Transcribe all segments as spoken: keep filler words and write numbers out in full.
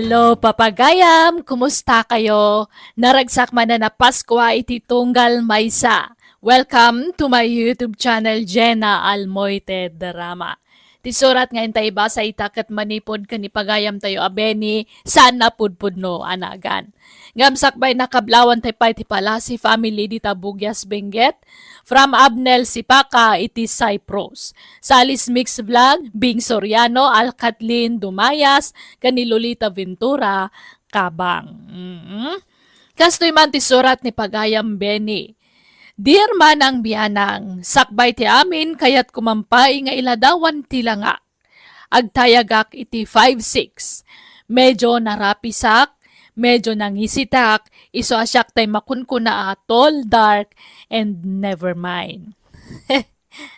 Hello, papagayam! Kumusta kayo? Naragsak manen a Paskua iti tunggal maysa. Welcome to my YouTube channel, Jena Almoite Drama. Ti surat nga intay ibasa ita ket manipud ken ni pagayamtayo a Benny, saan a pudpudno a nagan. Ngem sakbay, nakablawantay pay ti Palasi family dita Bugias, Benguet, from Abnel Sipaka iti Cyprus. Salis Mix Vlog, Bing Soriano, Al Kathleen Dumayas, ken ni Lolita Ventura, Kabang. Mm. Kastoy man ti surat ni pagayam Benny. Dear Manang Bianang, sakbay ti amin, kayatko man pay nga iladawan ti langa. Agtayagak iti five six. Medyo narapisak, medyo nangisitak, isu a siak tay makunkuna a tall, dark, and never mind.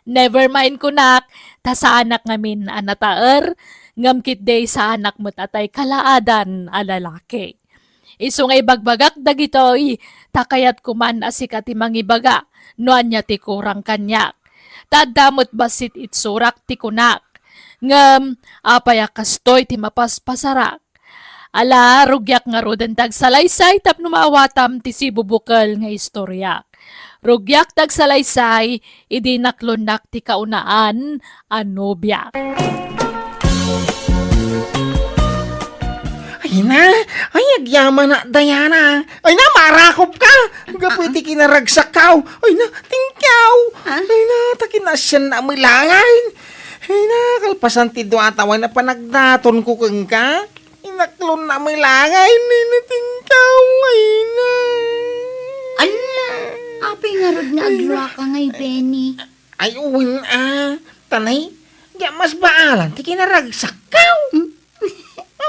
Never mind kunak, ta saanak ngamin a nataer, ngem ketdi saanak met a tay kalaadan a lalaki. Isu nga ibagbagak dagitoy, ta kayatko man a sika ti mangibaga no ania ti kurang kaniak. Ta adda met bassit itsurak ti kunak. Ngem, apay a kastoy ti mapaspasarak? Ala, rugiak ngaruden ti agsalaysay tapno maawatam ti sibubukel nga istoriak. Rugiak ti agsalaysay idi naklonnak ti kaunaan a nobiak. Ay na, ay, agyamanak, Diana. Ay na, marakop ka. Gapu iti kinaragsakkaw. Ay na, tingkaw. Ah? Ay na, ta kinasiannak met laengen. Ay na, kalpasan ti dua a tawen a panagdatonko kenka, inaklonnak met laengen, ay na, tingkaw, ay na. Ala, apay ngarud nga agluaka ngay, Benny? Ay, wen a. Tanay, diak masbaalan ti kinaragsakkaw. Hmm?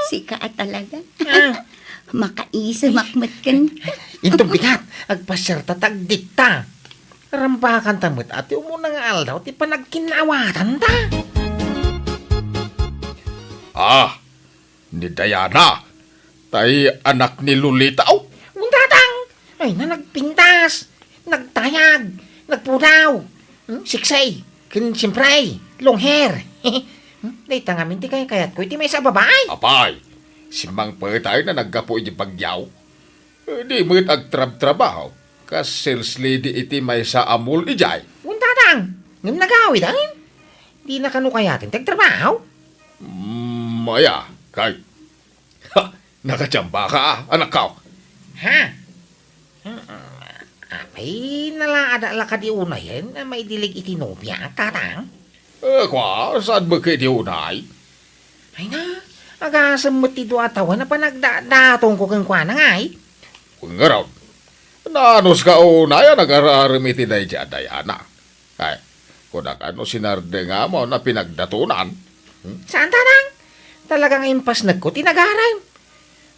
Sika a talaga. Ah. Makaisemak met kenka. Inton bigat, agpasiarta ta agdikta. Rambakanta met a ti umuna nga aldaw ti panagkinnaawatanta. Ah, ni Diana, tay anak ni Lolita, aw? Wen, Tatang. Ay na, nagpintas, nagtayag, nagpudaw, hmm, sexy, ken siempre, long hair. Hmm, dayta ngamin ti kaykayatko iti maysa a babai. Apay, simmangpet a naggapu iti bagyo. Eh, di met agtrabtrabaho, kas sales lady iti maysa a mall idiay. Wen, Tatang, ngem nagawiden. Dina kano kayaten ti agtrabaho? Mm, aya, kay. Ha, nakachamba ka, anakko. Ha? Mm, apay, nalaadak la kadi unayen a maidilig iti nobia, Tatang? Eh, kua, saan met kadi unay? Ay na, agasem met ti dua a tawen a panagdadatongko kenkuana ngay. Ngarud, naanus ka unay a nagar-arem iti daydi a Diana? Ay, kunak a no sinardengam a no pinagdatonan. Hmm? Saan, Tatang? Talaga nga impasnekko ti nagarem.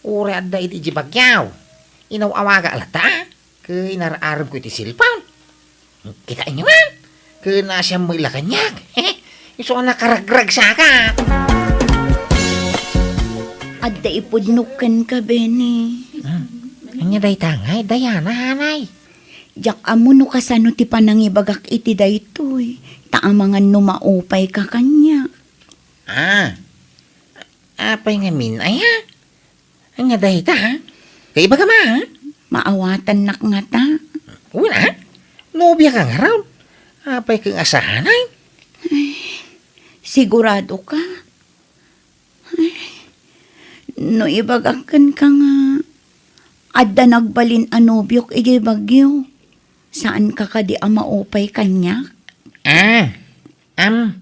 Uray adda iti bagyo, inaw-awagak latta, ket inar-aremko iti cellphone. Kitaenyo man, ket naasiam met la kaniak. Isu a nakaragragsakak. Adda ipudnok kenka, Benny. Hmm. Ania dayta ngay, Diana, hanay? Diak ammo no kasano ti panangibagak iti daytoy, ta amangan no maupay ka kaniak. Ah, apay ngamin, aya? Ania dayta, ha? Kaibagam, ha? Maawatannak ngata. Wen a, nobia ka ngarud. Apay ket nga saan? Ay, sigurado ka? Ay, no ibagak kenka nga adda nagbalin a nobiok idiay Baguio, saan ka kadi a maupay kaniak? Ah, am,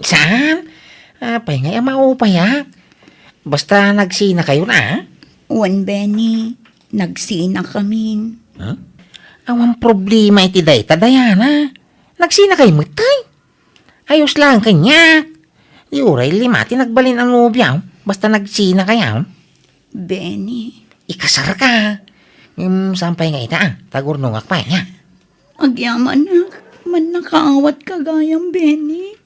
saan? Apay ngay a maupayak? Basta nagsinakayon, a? Wen, Benny, nagsinakamin. Huh? Awan problema iti dayta, Diana. Nagsinakay met, ay. Ayos lang kaniak. Di uray lima ti nagbalin a nobia, basta nagsinakayo. Benny. Ikasarka. Ngem saan pay nga ita, a? Tagurnongak pay, a? Agyamanak, mannakaawat ka gayam, Benny.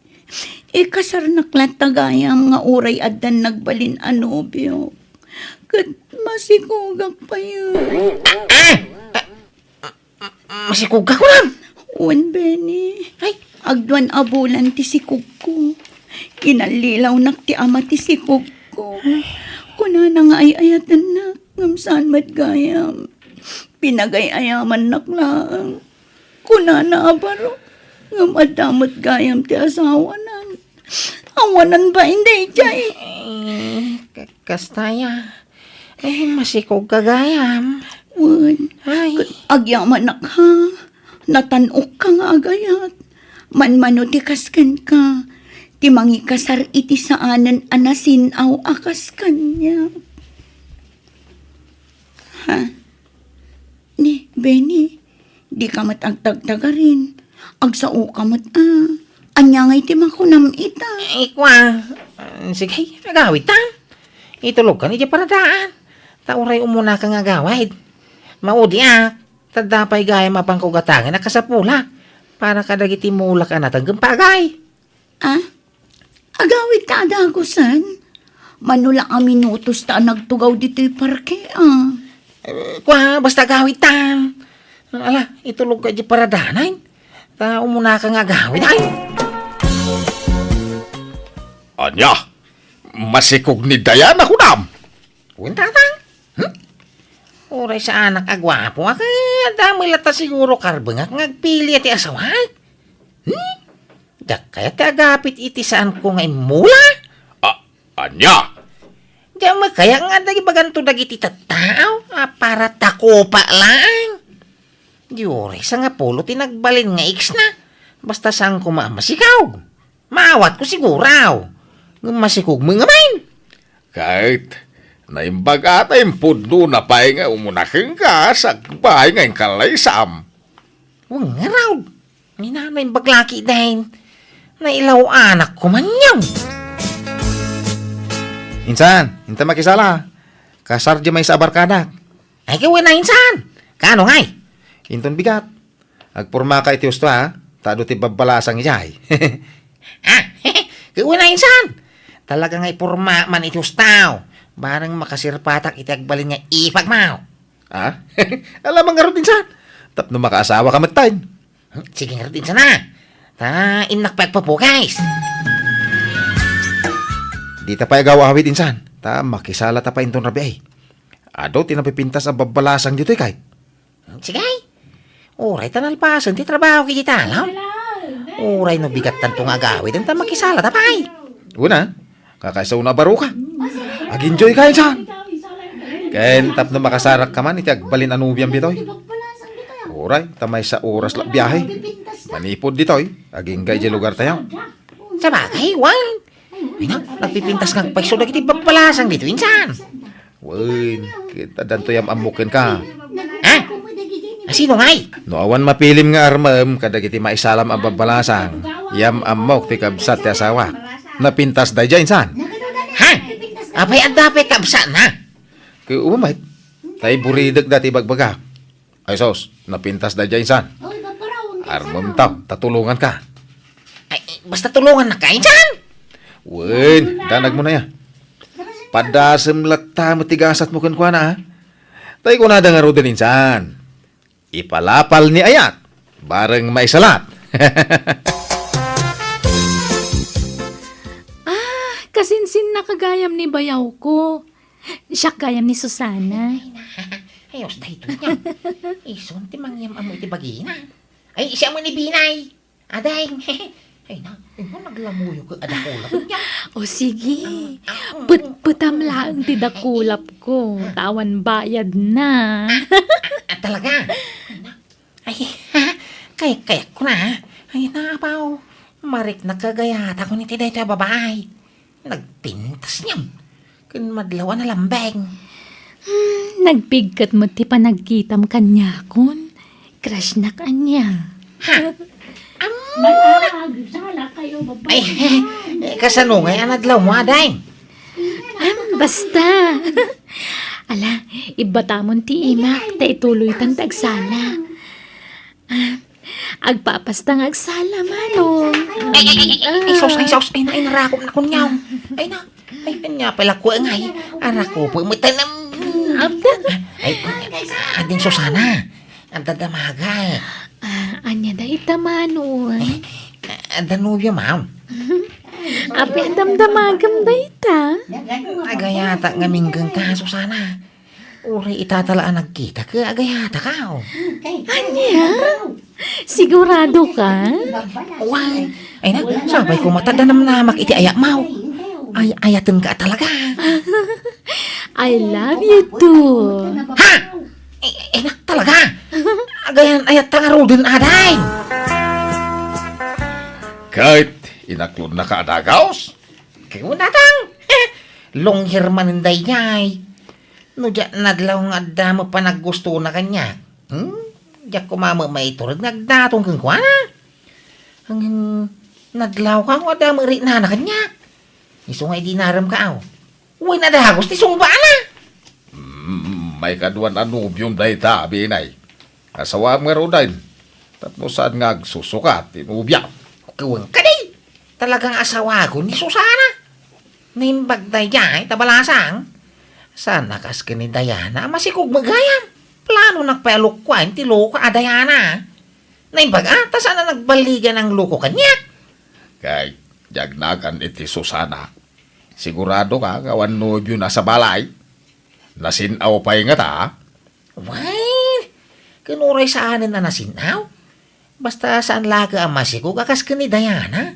Ikasarnak latta gayam nga uray addan nagbalin a nobio. Ket masikogak pay. Ah! Masikogka, kunam? Wen, Benny. Ay. Agduan a bulan ti sikogko. Inallilawnak ti ama ti sikogko. Ay. Kunana nga ay-ayatennak, ngem saan met gayam. Pinagay-ayamannak laeng. Kunana a baro, ngem adda met gayam ti asawanan. Awanan bain daydiay. Eh, ka-, kasta aya. Eh, masikog ka gayam. Wen, Ay. Ket agyamanak ha. Natan-okka nga agayat. Manmano ti kas kenka. Ti mangikasar iti saanen a nasin-aw a kas kaniak. Ha? Ni, Benny, dika met agtagtagarin. Agsaoka met, a. Ania ngay ti makunam ita? Ay, kua. Ah, sige, agawidtan. Itulogkan idiay paradaan. Ta uray umunaka nga agawid. Maudiak, ta adda pay gayam a pangkugatangen a kasapulak para kadagiti mulak a natenggem pagay. Ah? Agawidka a dagusen? Mano la a minutos ta nagtugaw ditoy parke, a. Eh, kua, basta agawidtan. Ala, itulogka idiay paradaan. Ta umunaka nga agawid, ay. Ania? Masikog ni Diana, kunam? Wen, tatang. Hmm? Uray saanak a guapo, a, ket adda met latta siguro karbengak nga agpili ti asawak. Hmm? Diak kayat ti agapit iti saanko nga immula? A-, ania? Diak met kayat nga adda ibaganto dagiti tattao a para takopa laeng. Di uray sangapulo ti nagbalin nga ex-na. Basta saan koma a masikog. Maawatko siguro. Ngem masikog met ngamin. Ket naimbag a ta impudnona pay nga umuna kenka sakbay nga inkalaysam. Wen ngarud. Ni nanay baglaki dayn. Nailaw anak ko man yan. Insan, inta makisala. Kasar di maysa a barkadak. Ay, kawen na insan. Kaano ngay? Inton bigat. Agpormaka iti husto, ha? Ta adu ti babbalasang idiay. Ah, kawen na insan. Talaga nga iporma man iti husto. Barang makasirpatak iti agbalin nga ipagmaw. Ah? Alam man ngarud insan. Tapno makaasawa ka met tayn. Hmm, sige ngarud insan a. Ta innak pay agpapugis. Dita pay agaw-awid insan. Ta makisala ta pay inton rabii. Adu ti napipintas a babbalasang ditoy kay. Hmm, sige. Uray ta nalpasen ti trabaho iti talon. Uray no bigattanto nga agawid, ta makisala ta pay. Una, kakaisa una a baruka. Ag-enjoy ka, insan. Ken tapno makasarak ka man iti agbalin a nobiam ditoy. Uray, ta maysa oras la biahe. Manipud ditoy, agingga idiay lugar tayo. Sabagay, wen. Ay na, nagpipintas nga agpayso dagiti babbalasang ditoy, insan. Wen, ket addanto yam-ammok kenka. Ha? Asino ngay? No awan mapilim nga armem kadagiti maisalam a babbalasang, yam-ammok ti kabsat ti asawak. Napintas daydiay, insan. Ha? Apay adda pay kabsatna? Ket umamet, tay buridek dati bagbagak. Ay sus, napintas daydiay, insan. Armem ta, ta tulonganka. Ay, basta tulongannak, insan. Wen, danag mo na ya. Padasem latta met ti gasatmo kenkuana, a. Tay kunada ngaruden, insan. Ipalapal ni ayat, bareng maisalat. Ah, kasinsinna ka gayam ni bayawko. Siak gayam ni Susana. Ay, na. Ay, usta ito niya. Isun ti mangyam-ammo iti bagina. Ay, siya mo ni Binay. Adeng. Ay na, ay na, naglamuyo ko, ada kulap niya. O sige, Ah, ah, petpetam laeng ti dakulap ko, ta awan bayad na. Ah, talaga? Ay na, ay, kay, kayat ko na, ha? Ay na, apaw, marik nakagayata ko ni ti daytoy a babae. Nagpintas niyan. Ken madlaw a nalambeng. Hmm, nagpigket met ti panagkitam kaniakon. Crush nak ania. Ha? Ammona! Ay, eh, kasano ngay a nadlaw mo, adeng? Am, basta. Ala, ibbatamon ti imak, ta ituloytan ti agsala. Ah, agpapasta nga agsala, Manong. Ay, ay, ay, ay, ay, sus, ay, sus, ay, na, ay, narakop na kunyaw. Ay, na, ay, kanya pala ko, ay, arakop, matalam. Abda. Ay, ading Susana, ang dadamaga, eh. Ah, anya da ita, Manong? Eh, ang danubya, ma'am. Api, ang damdamagam da ita. Agayata ngamin kenka, Susana. Uray ita ta la a nagkitak, agayataka, o. Ania? Sigurado ka? Wen, ay na, sapay koma ta danamnamak iti ayatmo. Ay, ayatenka a talaga. I love you too. Ha? Ay, ay, na, talaga? Agayan-ayatta ngaruden, aday. Ket inaklodnaka a dagaos? Ket wen, Tatang. Longher manen daydiay. No diak nadlaw nga adda met panaggustona kaniak, hmm? Diak koma met maiturod nga agdaton kenkuana. Ngem nadlawka nga adda met riknana kaniak. Isu nga idi naremka, aw. Wen a dagus ti sungbaana. Mm, maikaduan a nobiom dayta, Binay. Asawaem ngaruden. Tapno saan nga agsusukat ti nobiam. Wen kadi. Talaga nga asawakon ni Susana. Naimbag daydiay ta balasang. Saan a kas ken ni Diana a masikog met gayam. Planonak pay a lukuaen ti loko a Diana. Naimbag a, ta saan a nagballigan a loko kaniak. Kay, diak nagan iti Susana. Siguradoka nga awan nobiona a sabali? Nasin-aw pay ngata? Wen, ken uray saanen a nasin-aw. Basta saan laeng a masikog a kas ken ni Diana.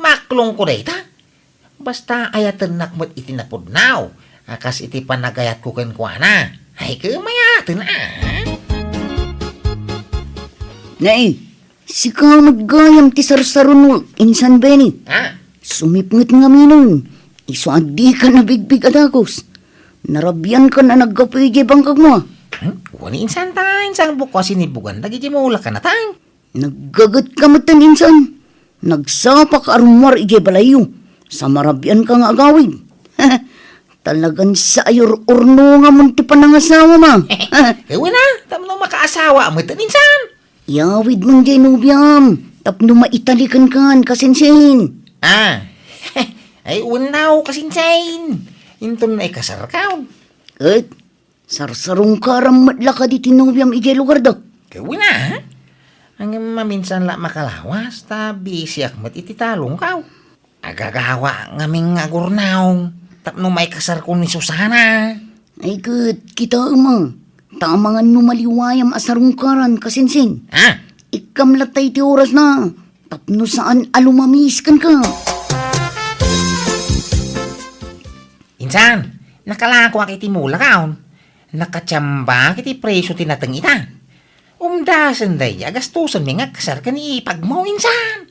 Maklongko dayta. Basta ayatennak met iti napudno a kas iti panagayatko kenkuana. Ay, ket mayaten, a. Nay, sika met gayam ti sarsarunok, Insan Benny. Ha? Sumipnget ngaminen, isu a dika nabigbig a dagus. Narabiankan a naggapu idiay bangkagmo, a. Hmm? Wen, Insan, ta, Insan, bukko a sinibugan dagiti mulak a natang. Naggagetka metten, Insan. Nagsapaka a rummuar idiay balayyo. Sa marabianka nga agawid. Talagan sa ayor-ornongamon ti panangasawam, a. Wen a, tapno makaasawa metten, Insan. Iyawidmon diay nobiam, tapno maitali kenkan, kasinsin. A. Ay, wen a, kasinsin. Inton naikasarkaw. Ket, sarsarungkaram met la kadi ti nobiam idiay lugarda? Ket wen a. Ngem maminsan la makalawas, ta bisiak met iti talongkaw. Agagawa ngamin nga agurnaw tapno maikasarko ni Susana. Ay ket, kitaem a, ta amangan no maliwayam a sarungkaran, kasinsin. Ha? Ikkam latta iti orasna, tapno saan a lumamis kenka. Insan, nakalakoak iti mulak, a. Nakatiambaak iti presio ti nateng ita. Umdasen daydi a gastosenmi nga agkasar ken ni ipagmo, Insan.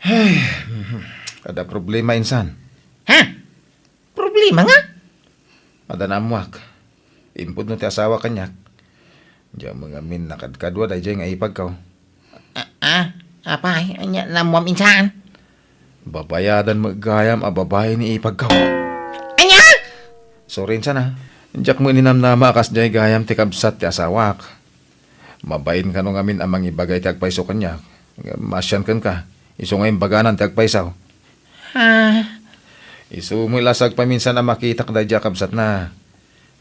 Ay, mhm. Adda problema, Insan. Ha? Problema nga? Adda naammoak. Impudno ti asawa kaniak. Diak met ngamin nakadkadua daydiay nga ipagko. A, a, apay, ania naammoam, Insan? Babayadan met gayam a babai ni ipagko. Ania? Sorry, Insan, a. Diak met ninamnama a kasdiay gayam ti kabsat ti asawak. Mabain kano ngamin a mangibaga iti agpayso kaniak. Maasian kenka, isu nga imbaganan ti agpayso. Ha? Isu met la sa agpaminsan a makitak daydi a kabsatna.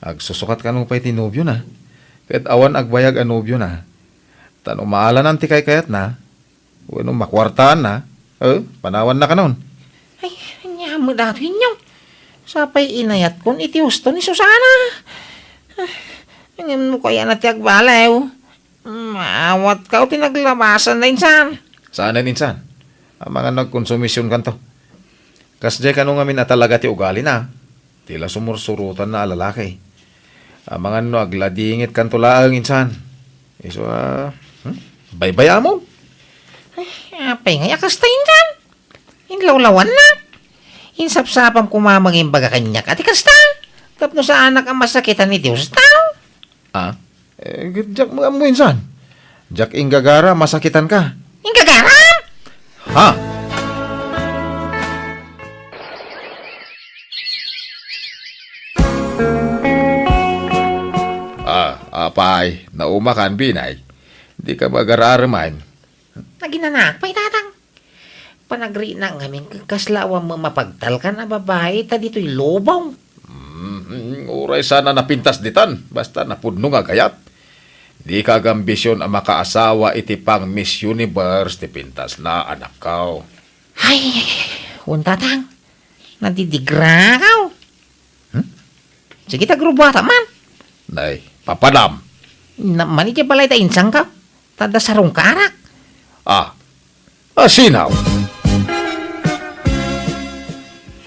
Agsusukat kano pay ti nobiona. Ket awan agbayag a nobiona. Ta no maalanan ti kaykayatna, wenno makuartaanna, eh, panawanna kanon. Ay, ania met datoy, Inyong? Sapay inayatkon iti husto ni Susana. Ah, ngem no kayatna ti agbaliw, maawatka ti naglabasanna, Insan. Saanen, Insan. Amangan no agkonsumisionkanto. Kasdiay kano ngamin a talaga ti ugalina. Ti la sumursurotanna a lalaki. Amangan no agladingitkanto laeng, Insan. Isu a, hmm? Baybayamon? Ay, apay ngay a kasta, Insan? Inlawlawannak. Insapsapam koma nga imbaga kaniak a ti kasta. Tapno saanak a masakitan iti husto. Ah? Eh, diak met ammo, Insan. Diak inggagara, masakitanka. Inggagara? Ha? Ah, apay, naumakan, Binay. Dika magararem. Naginanak pay, Tatang. Panagriknak ngamin ket kasla awan met mapagtalkan a babai ta ditoy lubong. Mm, uray saan a napintas ditan, basta napudno nga agayat. Dika agambision a makaasawa iti pang Miss Universe ti pintasna, anakko. Ay, wen, Tatang. Nadidigrakaw. Hmm? Sige, ta grubuata man. Nay, papadam. Na, mani diay balay da insangka. Ta adda sarungkarak. Ah. Ah, sinaw?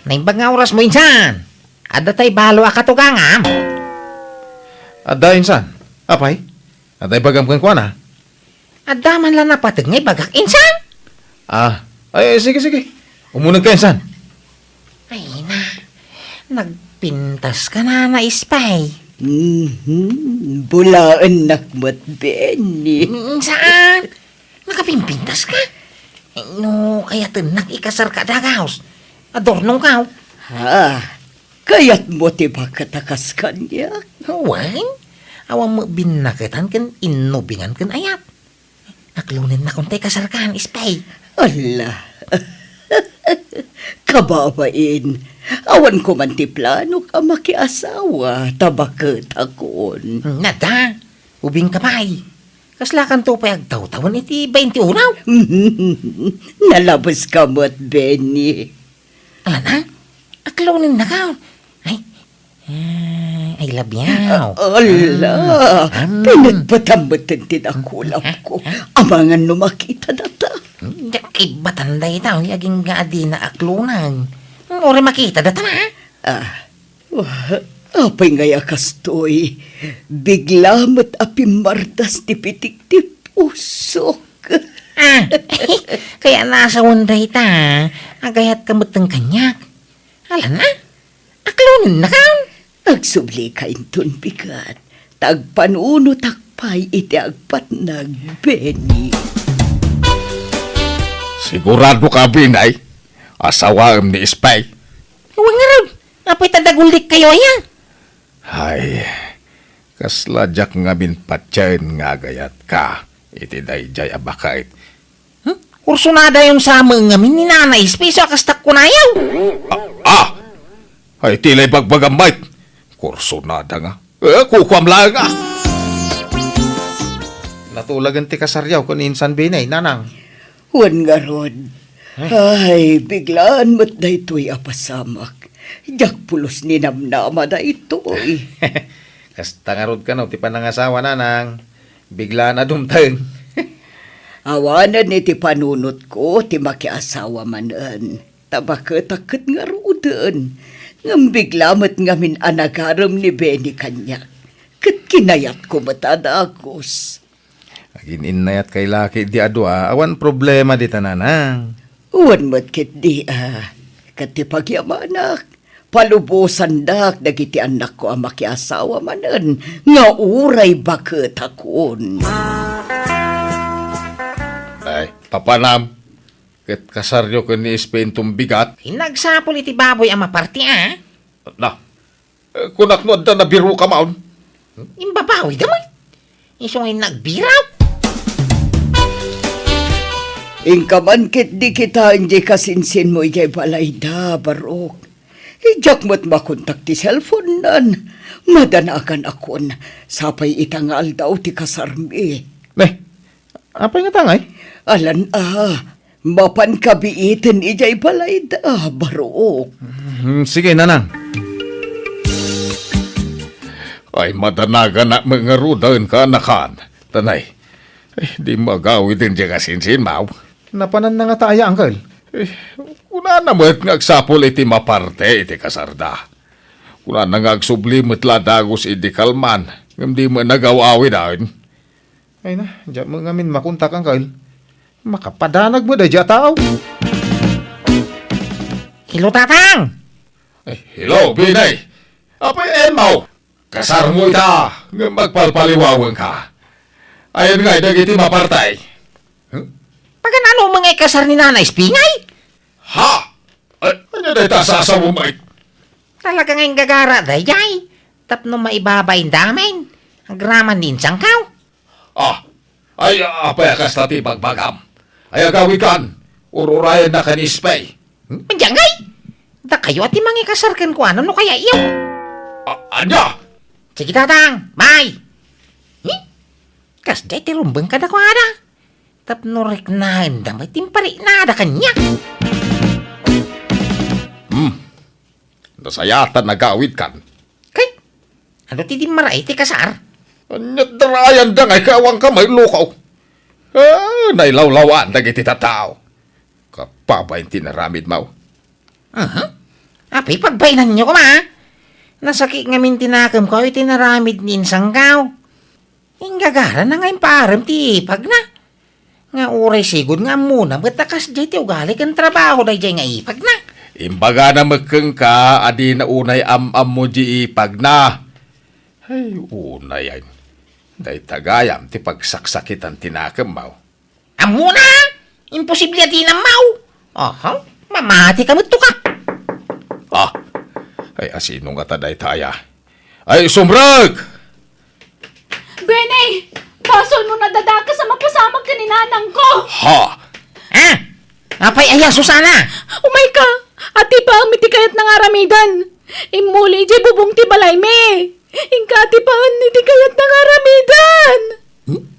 Naimbag nga oras mo, insan. Adda tay balo a katugangam. Adda, insan. Apay? Adda ibagam kenkuana? Adda man la napateg nga ibagak, insan? Ah, ay, sige, sige. Umuneg ka, insan. Ay na, nagpintas ka na, Nana Espay. Mhm, bulaennak met, Benny. Mm, saan? Nakapimpintas ka? No kayatennak ikasarka a dagaus, adornongkaw. Ha? Kayatmo ti baket a kas kaniak? Wen, awan met binnaketan ken innubingan ken ayat. Aklonennakon tay kasarkan, Espay. Ala. Kababain, awan ko man ti planok a makiasawa ta baketakon. Nada, ubingka pay. Kaslakanto pay agtawtawen iti bainte unaw. Nalabeska met, Benny. Ala na, aklonennaka. Ay, ah, I love you. Ala, mm, mm. Pinatpatam met ti dakulapko. Amangan no makita data. Diak ibbatan dayta, agingga a dina aklonan. Uray makita data na. Ah, wa-, apay ngay a kastoy? Bigla met a pimmardas ti pitik ti pusok. Ah, kaya nasawen dayta, agayatka metten kaniak. Ala na, aklonennaka. Agsublika inton bigat, ta agpanunotak pay iti agpatnag, Benny. Siguradoka, Benny, asawaem ni Espay? Wen ngarud, apay ta dagullikkayo aya? Ay, kasla diak ngamin patien nga agayatka iti daydiay a baket. Hmm? Kursonadayon sa met ngamin ni Nana Espay, isu a kasta kunayo. Ah, ah! Ay, ti la ibagbagam met. Kursonada nga. Eh, kukuam laeng, ah. Natulagen ti kasaryo ken ni insan Benny, Nanang. Wen ngarud. Ay. Ay, biglaan met daytoy a pasamak. Diak pulos ninamnama daytoy. Kasta ngarud kano ti panangasawa, Nanang. Biglaan a dumteng. Awanen iti panunotko ti makiasawa manen. Ta baketak ket ngaruden. Ngem bigla met ngamin a nagarem ni Benny kaniak. Ket kinayatko met a dagus. Agin-innayatkay la ketdi a dua, awan problema dita, Nanang. Wen met ketdi a, ket ti pagyamanak, palubosandak dagiti annakko a makiasawa manen nga uray baketakon. Ay, papanam, ket kasaryo ken ni Espay inton bigat? Nagsapul iti baboy a maparte, a? Na, Eh, kunak no adda nabiruka maon. Imbabawida met. Isu nga nagbiraw. Inka man ketdi kitaen diay kasinsinmo idiay balayda, Barok. Diak met makontak ti cellphone-nan. Madanaganakon, sapay ita nga aldaw ti kasarmi. Ne, apay ngata ngay? Alan a, Mapan kabiiten idiay balayda, Barok. Hmm, sige, Nanang. Ay, madanaganak met ngaruden, kaanakan. Tanay, ay, di magawiden diay kasinsinmo. Napananna ngata aya, Uncle? Eh, kunana met nga agsapul iti maparte iti kasarda. Kunana nga agsubli met la dagus idi kalman, ngem di met nagaw-awiden. Ay na, diak met ngamin makontak, Uncle. Makapadanag met daydiay a tao. Hello, Tatang! Eh, hello, Benny! Apay, Emma! Kasarmo ita, ngem agpalpaliwawenka. Ayan ngay dagiti maparte. Huh? Paganano met nga ikasar ni Nana Espay ngay? Ha? Ay, ania dayta a sasaom, Mike? Talaga nga inggagara daydiay. Tapno maibabain da amin. Agraman ni insangkaw. Ah, ay, apay a kasta ti bagbagam? Ay, agawidkan, ur-urayennak ni Espay. Hmm? Ania ngay? Dakayo a ti mangikasar kenkuana no kayatyo. A-, ania? Sige, Tatang, bye. Hmm? Kasdiay ti rumbeng kadakuada. Tapno riknaenda met ti impariknada kaniak. Hmm. Nasayaat a nagawidkan. Kay, adu ti dimmara iti kasar? Ania't darayanda nga ikaw, awan ka maillukaw. Ah, nailawlawaan dagiti tattao. Kapabain ti naramidmo. Aha. Apay pagbainanyo koma? Nasakit ngamin ti nakemko iti naramid ni insangkaw. Inggagara na nga impaarem ti ipagna. Nga uray sigud nga ammona met a kasdiay ti ugali ken trabaho daydiay nga ipagna. Imbagana met kenka a dina unay am-ammo di ipagna. Ay, unay ay. Dayta gayam ti pagsaksakitan ti nakemmo. Ammona? Imposible a di nammaw. Aha, mamati ka met to ka. Ah, ay, asino ngata dayta aya? Ay, sumrek! Benny! Basolmo no adda dakes a mapasamak ken ni nanangko! Ha? Ah? Apay aya, Susana? Umayka! Atipaem iti kayatna nga aramiden! Immuli idiay bubong ti balaymi! Inka atipaen iti kayatna nga aramiden!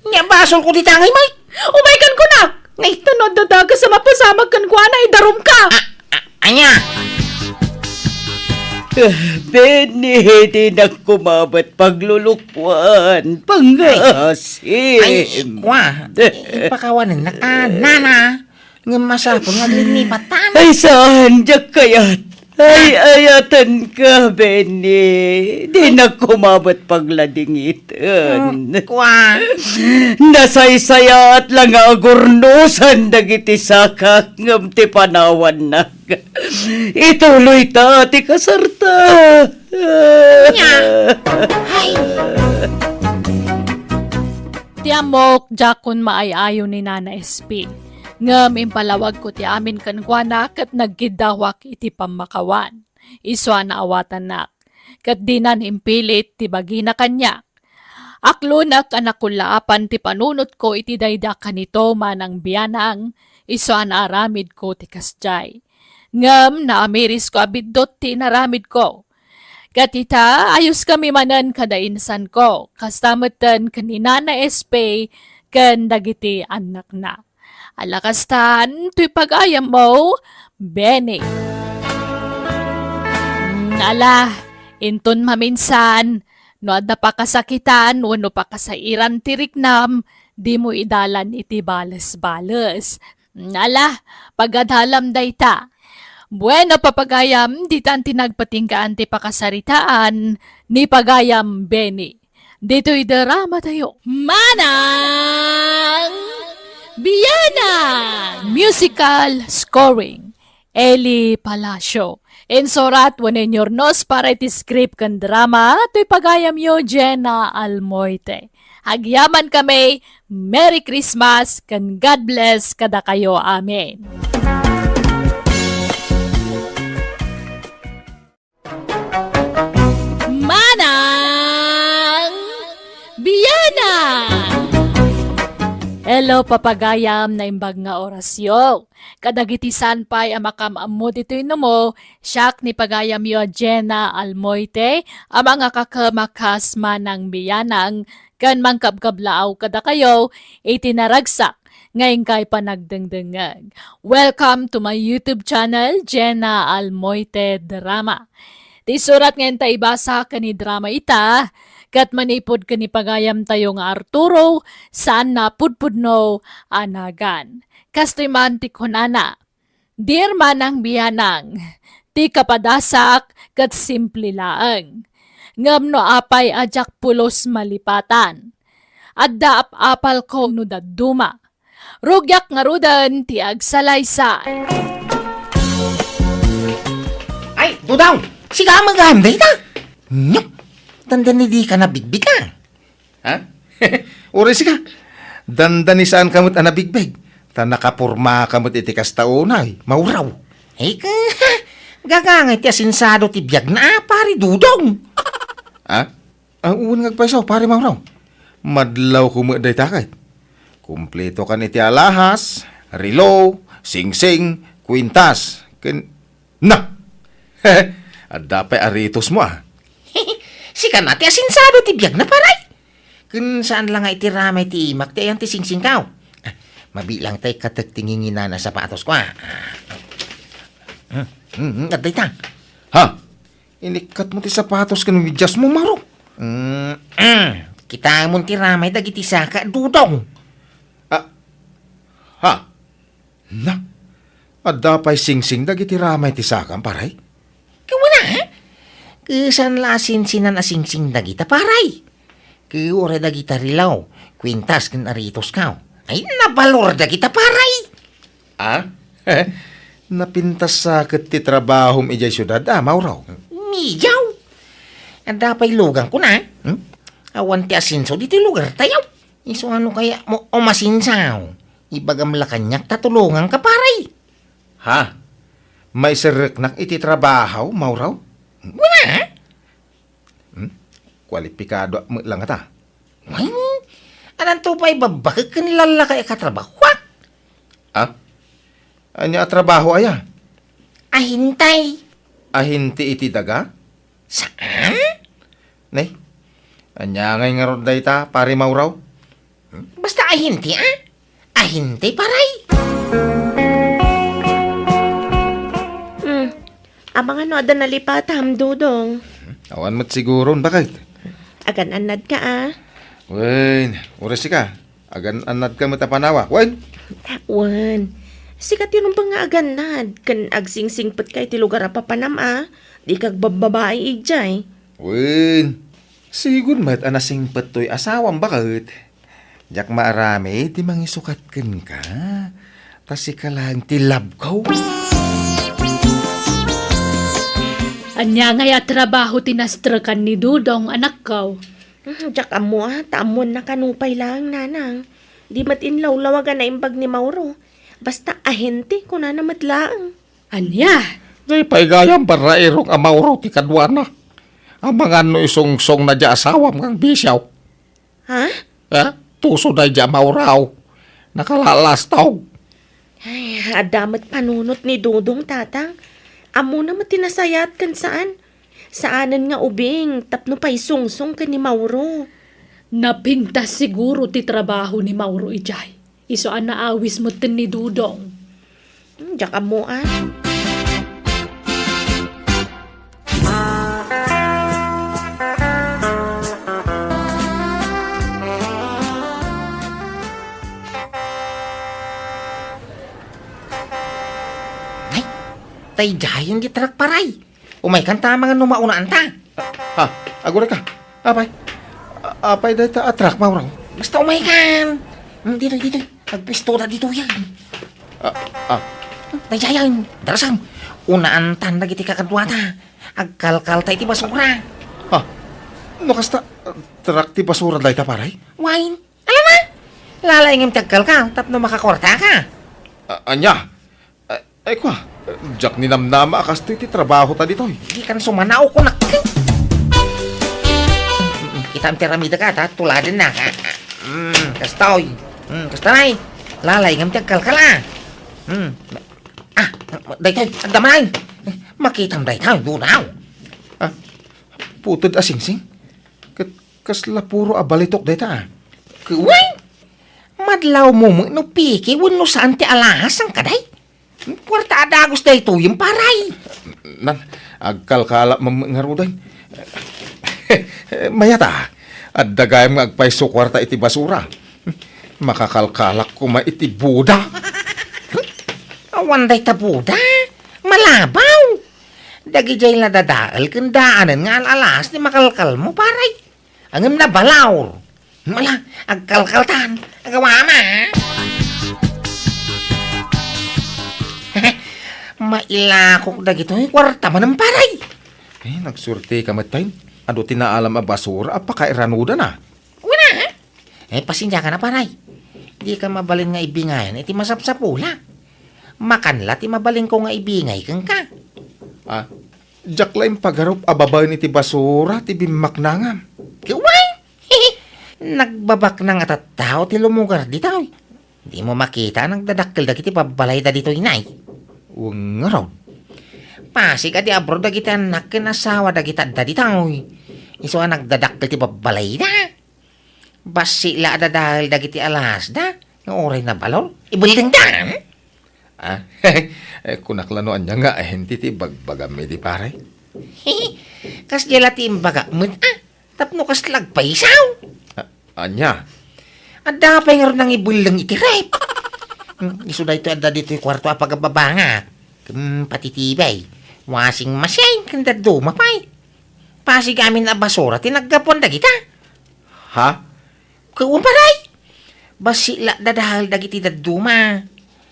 Nia basolko dita ngay, Mike? Umaykan kunak! Ngay ta no adda dakes a mapasamak kenkuana, idarumka! Ah, ah, ania? Ah, Benny, dinak koma met paglulukuan. Ay, pangasim. Ay, kwa. Ipakawanennak a, nana. Ngem masapul nga aglinipatan. Ay, saan, diak kayat. Ay, ayatenka, Benny. Dinak koma met pagladingiten. Hmm, kwa. Nasaysayaat la nga agurnosan dagiti sakak ngem ti panawannak. Ituloyta ti kasarta. Nia. Ay. Ti ammok, diakon maay-ayo ni Nana S P. Ngem impalawagko ti amin kenkuana ket nagkiddawak iti pammakawan. Isuna a awatannak. Ket dinan impilit ti bagina kaniak. Aklonek a nakullaapan ti panunotko iti daydi a kanito, Manang Bianang, isuna a aramidko ti kasdiay. Ngem naamirisko a biddut ti inaramidko. Ket ita, ayoskami manen kada insanko, kasta metten ken ni Nana S P ken dagiti annakna. Ala kastan, toy pagayammo, Benny. Mm, ala, inton maminsan, no adda pakasakitan wenno pakasairan ti riknam, dimo idalan iti bales-bales. Mm, ala, pagadalam dayta. Bueno, papagayam, ditan ti nagpatinggaan ti pakasaritaan ni pagayam Benny. Ditoy drama tayo. Manang Bianang! Musical scoring, Eli Palacio. Insurat wenno inyurnos para iti script ken drama, toy pagayamyo, Jenna Almoite. Agyaman kami, Merry Christmas ken God bless kadakayo amin. Manang Bianang! Hello, papagayam, naimbag nga orasyo. Kadagiti saan pay a makaam-ammo ditoy numo, siak ni pagayamyo a Jenna Almoite, a mangakakem a kas Manang Bianang, ken mangkabkablaaw kadakayo iti naragsak nga inkay panagdengdengngeg. Welcome to my YouTube channel, Jenna Almoite Drama. Ti surat nga inta ibasa ken idrama ita, ket manipud ken ni pagayamtayo nga Arturo, saan a pudpudno a nagan. Kastoy man ti kunana, Dear Manang Bianang, ti kapadasak ket simple laeng. Ngem no apay a diak pulos malipatan, adda ap-apalko no dadduma. Rugiak ngaruden ti agsalaysay. Ay, Dudong! Sika met gayam dayta? Nyok! Dandani dika nabigbig a. Ha? Uray sika, dandani saanka met a nabigbig, ta nakapormaka met iti kasta unay, Mauraw. Ay, ka, gagangay ti asinsado ti biagna, a, Pari Dudong. Ha? Ah, wen nga agpayso, Pari Mauraw. Madlawko met dayta ket. Kumpletokan iti alahas, relo, singsing, kwintas, ken, na! Adda pay aritosmo, a. Sika na ti asinsado ti biagna, Pari. Ken saan la nga iti ramay ti imak ti ayan ti singsingko. Ah, mabilang tay katek ti nginginan a sapatosko, a. Ah. Hmm, hmm, hmm, adda ita. Ha? Inikkatmo ti sapatos ken mediasmo, Mauro. Mm, mm. Kitamon ti ramay dagiti saka, Dudong. Ah, ha? Na, adda pay singsing dagiti ramay ti sakam, paray? Ket wen a, eh? Ket saan la a sinsinan a singsing dagita, paray. Ket uray dagita rilaw, kwintas ken aritoska. Ay, nabalor dagita, paray. Ah? Napintas sa ket ti trabahom idiay siudad, a, Mauro? Mediaw. Adda pay luganko na, hmm? Awan ti asenso ditoy lugartayo. Isu ano kaya mo umasenso? Ibagam la kaniak ta tulonganka, paray. Ha? Maiserreknak iti trabaho, Mauro? Wen a? Hmm? Kualipikadoak met la ngata. Wen, addanto pay babbakek ken lallaka a katrabahoak. Ah? Ania a trabaho aya? Ahente. Ahente iti daga? Saan? Nay, ania ngay ngarud dayta, Pare Mauro? Basta ahente, a? Ahente, paray. Hmm. Amangan no adda nalipatam, Dudong. Awan met siguron, baket. Agan-annadka, a? Wen, uray sika. Agan-annadka met a panawak, wen? Wen. Sika ti rumbeng nga agannad, ken agsingsingpetka iti lugar a papanam, a? Dika agbabbabai idiay. Wen. Sigud met a nasingpet toy asawam, baket. Diak maaramid ti mangisukat kenka. Ta sika laeng ti love ko. Ania ngay a trabaho ti nastrekan ni Dudong, anakko? Hmm, diak ammo, a, ta ammonna kano pay laeng, nanang. Di met inlawlawag a naimbag ni Mauro. Basta ahente, kunana met laeng. Ania? Di pay gayam barrairong a Mauro ti kaduana. Amangan no isungsongna diay asawam nga agbisiaw. Ha? Ha? Tuso daydiay a Mauro. Nakalalastaw. Ay, adda met panunot ni Dudong, tatang. Ammona met ti nasayaat ken saan. Saanen nga ubing tapno paisungsong ken ni Mauro. Napintas siguro ti trabaho ni Mauro idiay. Isu a naawis metten ni Dudong. Hmm, diak ammo, a. Ay, daydiayen ti truck, paray. Umaykan ta amangan no maunaan ta. Ha? Agurayka? Apay? A-, apay dayta a truck, Mauro? Basta umaykan. Hmm, ditoy, ditoy. Agpisto ta ditoyen. Ah, ah. Daydiayen, darasam. Unaan tan dagiti kakaduata. Agkalkal ta iti basura. Ha? No kasta, truck ti basura dayta, paray? Wen. Ala na? Lalaingem ti agkalkal tapno makakuartaka. A-, ania? Ay, ay, kua, diak ninamnama a kastoy ti trabaho ta ditoy. Dikan sumanaw, kunak. Mm, kitaem ti aramidek, a, ta tuladennak, a. Mm, kastoy. Mm, kasta nay. Lalaingem ti agkalkal, a. Mm. Ah, daytoy, adda man. Makitam daytoy, dunaw. Ah, puted a singsing. Ket kasla puro a balitok dayta, a. Kuway! Madlawmo met no peke wenno saan ti alahas, saan kadi? Kuarta a dagus daytoyem, paray. Nan, agkalkalak met ngaruden. Mayat, a. Adda gayam nga agpayso kuarta iti basura. Makakalkalak koma iti buda. Awan dayta buda. Malabaw. Dagidiay nadadael ken daanen nga al-alas ti makalkalmo, paray. Ngem nabalaw. Ala, agkalkaltan. Agawama. Mailakok dagitoy kuarta manen, paray. Eh, nagsuerteka met pay. Adu ti naalam a basura a pakairanudana. Wen a? Eh, pasensiakan a, paray. Dika mabalin nga ibingayan iti masapsapulak. Makan la ti mabalinko nga ibingay kenka. Ah, diak la impagarup a babaen iti basura ti bimmaknangam. Ket wen! Nagbabaknang a tattao ti lumugar ditoy. Dimo makita a nagdadakkel dagiti babbalayda ditoy, nay. Wen ngarud. Pasig a di abroad dagiti annak ken asawa dagiti adda ditoy. Isu a nagdadakkel ti babbalayda. Bassit la a dadael dagiti alahasda nga uray nabalor. Ibeldengdan! Ah, eh, kunak la no ania nga ahente ti bagbagam idi, pare. Kasdiay la ti imbagak met, a. Tapno kasla agpaysaw. A-, ania? Adda pay ngarud nangibelleng iti ref. Hmm, isu daytoy adda ditoy kuarto a pagababangak. Ken pati T V, washing machine, ken dadduma pay. Pasig amin a basura ti naggapuan dagita. Ha? Ket umparay! Bassit la dadael dagiti dadduma.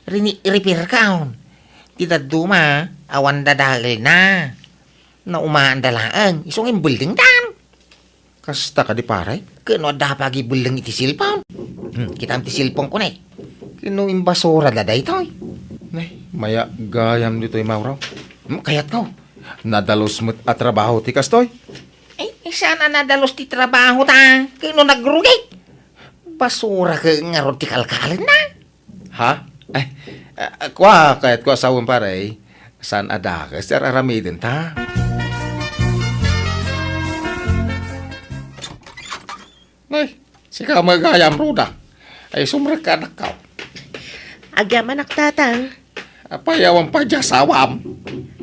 Rini-, repair kaon. Ti dadduma, awan dadaelna. Naumaanda laeng, isu nga imbellengdan. Kasta kadi, pare? Ket no adda pagibelleng iti cellphone? Hmm, kitam ti cellphone ko ne. Ket no imbasurada daytoy? Nay, mayat gayam ditoy, Mauro. Hmm, kayatko. Nadalus met a trabaho ti kastoy. Ay, saan a nadalus ti trabaho ta? Ket no nagrugit? Basura ket ngarud ti kalkalenna. Ha? Ay, ah, kua, kayatko a sawen, pare. Saan a dakes ti ar-aramiden ta? Ay, sika met gayam, Ruda. Ay, sumrekka, anakko. Agyamanak, Tatang. Apay, awan pay diay asawam?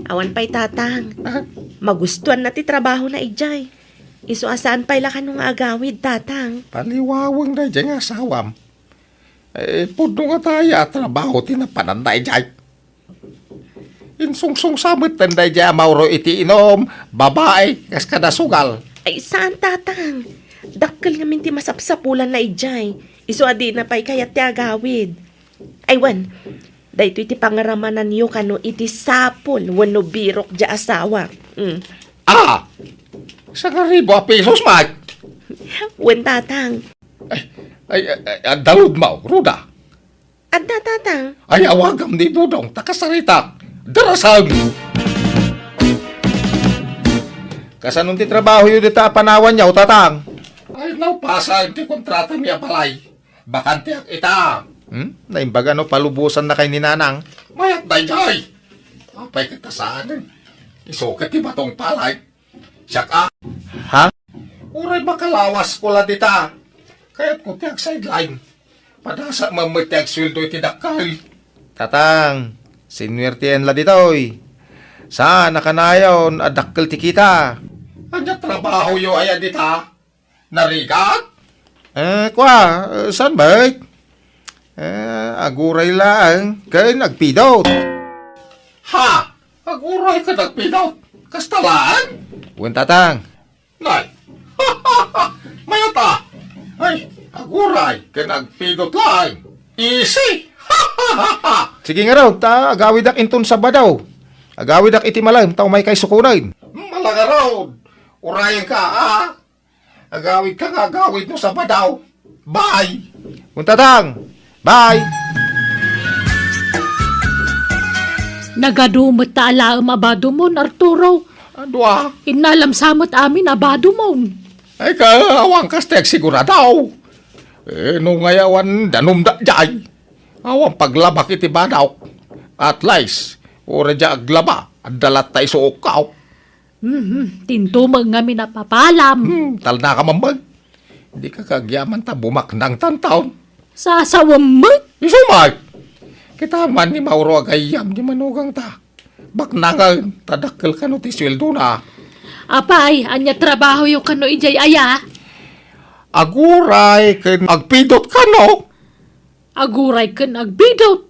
Awan pay, Tatang. Ah? Magustuanna ti trabahona idiay. Isu a saan pay la kano nga agawid, Tatang. Paliwaweng daydiay nga asawam. Eh, pudno nga ta aya a trabaho ti napananna idiay. Insungsongsa metten daydiay a Mauro iti inum, babai, kas kada sugal. Ay, saan, Tatang. Dakkel ngamin ti masapsapulanna idiay. Isu a dina pay kayat ti agawid. Ay, wen, daytoy ti pangaramananyo kano iti sapul wenno birok diay asawa. Mm. Ah! Sangaribu a pesos met? Wen, Tatang. Ay, ay, ay, ay, adda rudmo, Ruda. Adda, Tatang. Ay, awagam ni Dudong, ta kasaritak. Darasam! Kasano ti trabahoyo dita a panawanyo, Tatang? Ay, napasaen ti kontratami a balay. Bakanteak ita. Hmm? Naimbag a no palubosannakay ni Nanang. Mayat daydiay. Apay ket ta saanen? Isu ket ti batong palay. Siak a. Ha? Uray makalawasko la dita. Kayatko ti agsideline. Padasam met ti agsueldo iti dakkel. Tatang, sinuertien la ditoy. Saan a kanayon a dakkel ti kita. Ania trabahoyo aya dita? Narigat? Eh, kua, eh, saan met? Eh, aguray laeng ken agpidot. Ha? Aguray ken agpidot? Kasta laeng? Wen, Tatang. Nay. Mayat a. Ay, aguray ken agpidot laeng. Easy. Sige ngarud, ta agawidak inton Sabado. Agawidak iti malem, ta umaykay sukonen. Mala ngarud. Urayenka, a. Agawidka nga agawid no Sabado. Bye! Wen, Tatang! Bye! Nagadu met ta alaem a badumon, Arturo. Adu a? Innalam sa met amin a badumon. Ay, ka, awan kas ti agsigurado. Eh, no ngay awan danum daydiay. Awan paglabak iti badok. At least, uray diay aglaba, adda latta isuokko. Mhm, tintumeng ngamin a papalam. Hmm, talna ka man, bay. Dika kagyaman ta bumaknang tantaon. Sasawem met. Isu met. Kita man ni Mauro a gayyem ni manugangta. Baknangen, ta dakkel kano ti sueldona. Apay, ania trabahoyo kano idiay aya? Aguray ken agpidot kano. Aguray ken agpidot?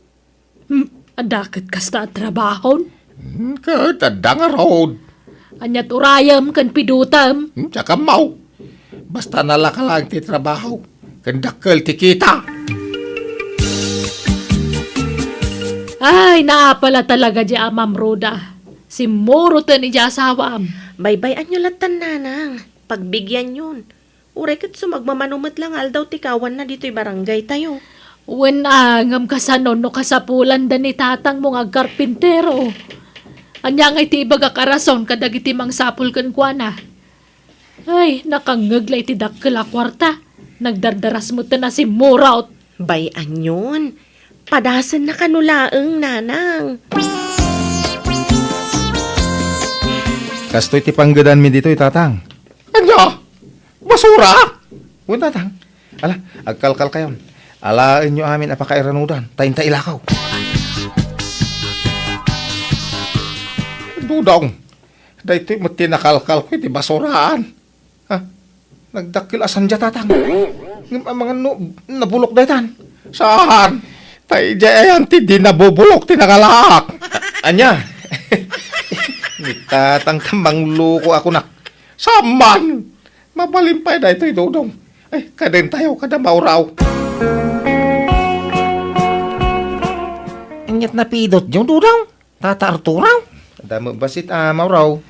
Hmm, adda ket kasta a trabahon? Hmm, ket adda ngarud. Aniat urayem ken pidotem? Hmm, diak ammo. Basta nalaka laeng ti trabaho, ken dakkel ti kita. Ay, naapa la talaga diay amam, Ruda. Simmuroten idiay asawam. Baybay-anyo lattan, Nanang. Pagbigianyon. Uray ket sumagmamano met la nga aldaw ti kawanna ditoy barangaytayo. Wen a, ngem kasano no kasapulanda ni tatangmo nga agkarpintero? Ania ngay ti ibagak a rason kadagiti mangsapul kenkuana? Ay, nakangngeg la iti dakkel a kuarta. Nagdardaras metten a simmurot. Bay-anyon. Padasenna kano laeng, Nanang. Kastoy ti panggedanmi ditoy, Tatang. Ania? Basura? Wen, Tatang. Ala, agkalkalkayon. Alaenyo amin a pakairanudan, ta inta ilakaw. Dudong, Daytoy met ti nakalkalko iti basuraan. Ha? Nagdakkel a sanda, Tatang. Ngem amangan no nabulok daytan. Saan? Ta idiay ayan ti di nabubulok ti nangalaak. A-, ania? Ni Tatang ta mangluko ako nak. Saan man? Mabalin pay daytoy, Dodong. Ay, kadentayo kada Mauraw. Aniat napidotyo, Dodong? Tata Arturo? Adda met bassit a Mauraw.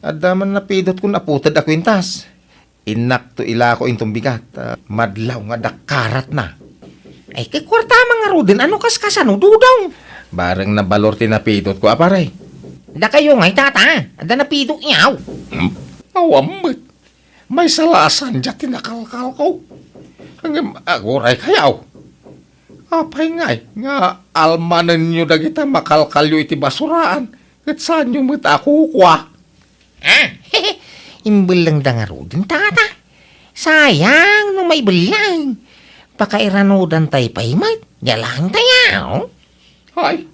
Adda man napidot kun aputed a kuintas. Innakto ilako inton bigat, a, madlaw nga dakkaratna. Ay, kay kuarta man ngaruden, ano kaskasano, Dodong? Bareng nabalor ti napidotko a, pare. Dakayo ngay, Tata. Adda napidotyo. Hmm? Awan met. Maysa la a sanda ti nakalkalko. Ngem aguray kayaw. Apay ngay nga almanenyo dagita makalkalyo iti basuraan ket saanyo met a kukua? Ah, imbellengda ngaruden, Tata. Sayang no maibelleng. Pakairanudantay pay met. Diay laeng tayaw. Hay,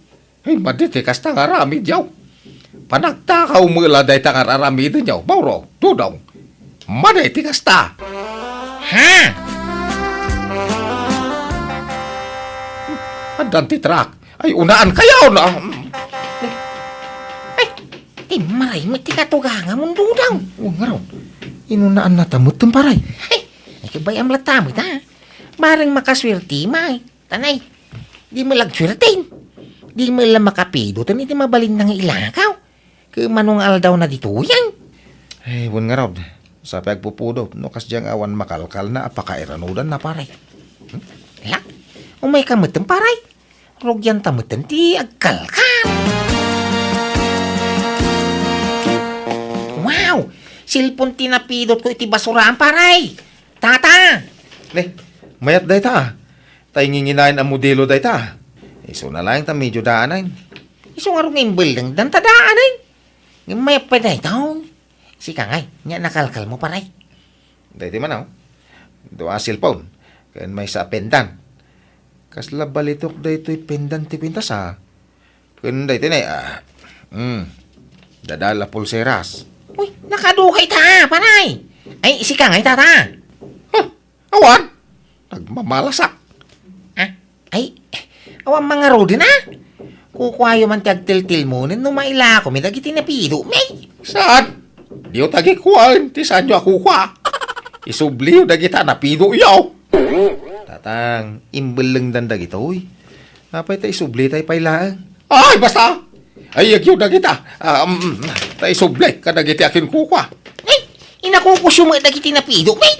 ay, madi ti kasta nga aramidyo. Panagtakaw met la dayta nga ar-aramidenyo, Mauraw, Dodong. Madi ti kasta. Ha? Addan ti truck. Ay, unaankayo, no? Ay, timmaray met ti katugangamon, Dodong. Wen ngarud. Inunaannata met, pare. Ay, ay, kabayam latta met, ha? Bareng makasuerte, may. Tanay, di met la agsuerten. Di met la makapidoten iti mabalinna nga ilakaw. Ket mano nga aldawna ditoyen? Ay, wen ngarud. Sapay agpupudot no kasdiay nga awan makalkalna a pakairanudanna, pare. Hmm? Hala, umayka metten, pare. Rugianta metten ti agkalkal. Wow! Cellphone ti napidotko iti basuraan, pare. Tata! Ne, mayat dayta, a. Ta inginginayon a modelo dayta, a. Isuna laeng ta medio daanen. Isu ngarud nga imbellengdan ta daanen. Ngem mayat pay dayta, o. Sika ngay, ania nakalkalmo, pare? Daytoy man, o. Dua a cellphone, ken maysa a pendant. Kasla balitok daytoy pendant ti kuintas, a. Ken daytoy ne, a, hmm, dadal a pulseras. Uy, nakaduay ta, pare. Ay, sika ngay, Tata. Huh, awan. Nagmamalasak. Ah, ay, awan man ngaruden, a. Kukuayo man ti agtiltilmonen no mailakomi dagiti napidomi. Saan? Diyo ta agikuaen ti saanyo a kukua. Isubliyo dagita napidoyo. Tatang, imbellengdan dagitoy. Apay ta isublitay pay laeng? Ay, basta! Ay, agyo dagita. Ah, um, ta isubli kadagiti akinkukua. Ay, inakukusyo met dagiti napidomi.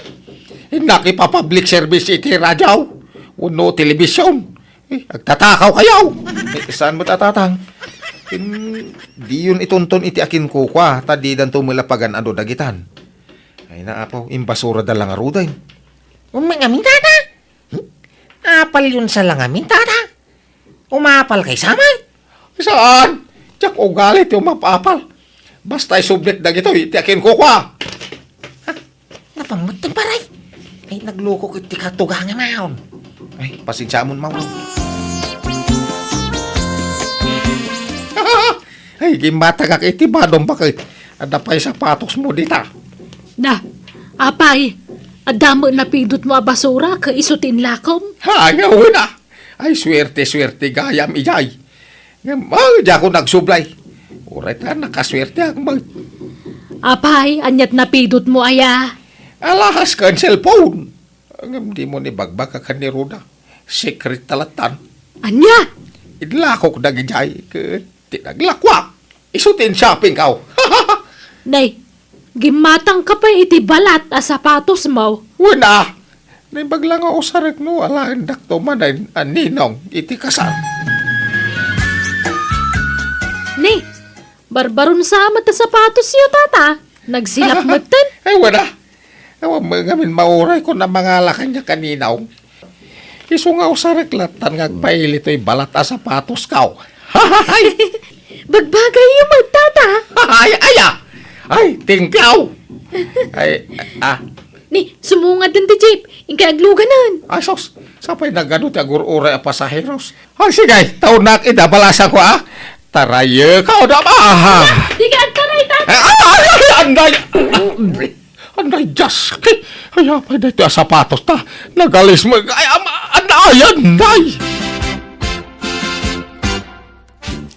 Innak ipa-public service iti radio wenno television. Eh, agtatakaw kayo. Eh, saan met a, Tatang? Ken, diyon itunton iti akinkukua, ta didanto met la pagan-ado dagitan. Ay na, Apo, imbasurada la ngaruden. Umangamin, Tata? Hmm? Apalyon sa langamin, Tata? Umapal kay saman? Saan? Diak ugali ti umapapal. Basta isublik dagitoy ti akinkukua. Ha? Napamutten, pare. Ay, naglukok iti katugangan. Ay, pasensiamon, Mauraw. Ay, gimmatangak iti badom, baket. Adda pay sapatosmo dita. Na, apay, adda met napidotmo a basura ket isu ti inlakom? Ay, wen a. Ay, suerte-suerte gayam idiay. Ngem, ay, diakon agsublay. Uray ta nakasuerteak met. Apay, aniat napidotmo aya? Alahas ken cellphone. Ngem dimo ni bagbagak ken ni Roda. Secret ta lattan. Ania? Inlakok dagidiay ket ti naglakuak. Isu ti in-shopping kaw. Nay, gimmatangka pay iti balat a sapatosmo. Wen a, naimbag la nga usarek no alaendakto manen a ninong iti kasar. Ni, barbaron sa met a sapatosyo, Tata. Nagsilap metten. Ay, wen a. Awan met ngamin mauray ko na mangala kaniak a ninong. Isu nga usarek lattan nga agpaili toy balat a sapatosko. Bagbagayyo met, Tata. Ay, ay, ah! Ay, thank you! Ay, ah. Ni, sumungad ti jeep. Inkay agluganan. Ay, sus! Sapay nagadu ti agur-uray a pasaheros. Ay, sige, ta unnak ida balasanko, ah. Tarayek, ah, da, ah. Dika agtaray, Tata. Ay, ay, ay, Anday! Anday, Diyos! Ay, apay daytoy a sapatos ta? Nagalis mo. Ay, ama, anday, anday!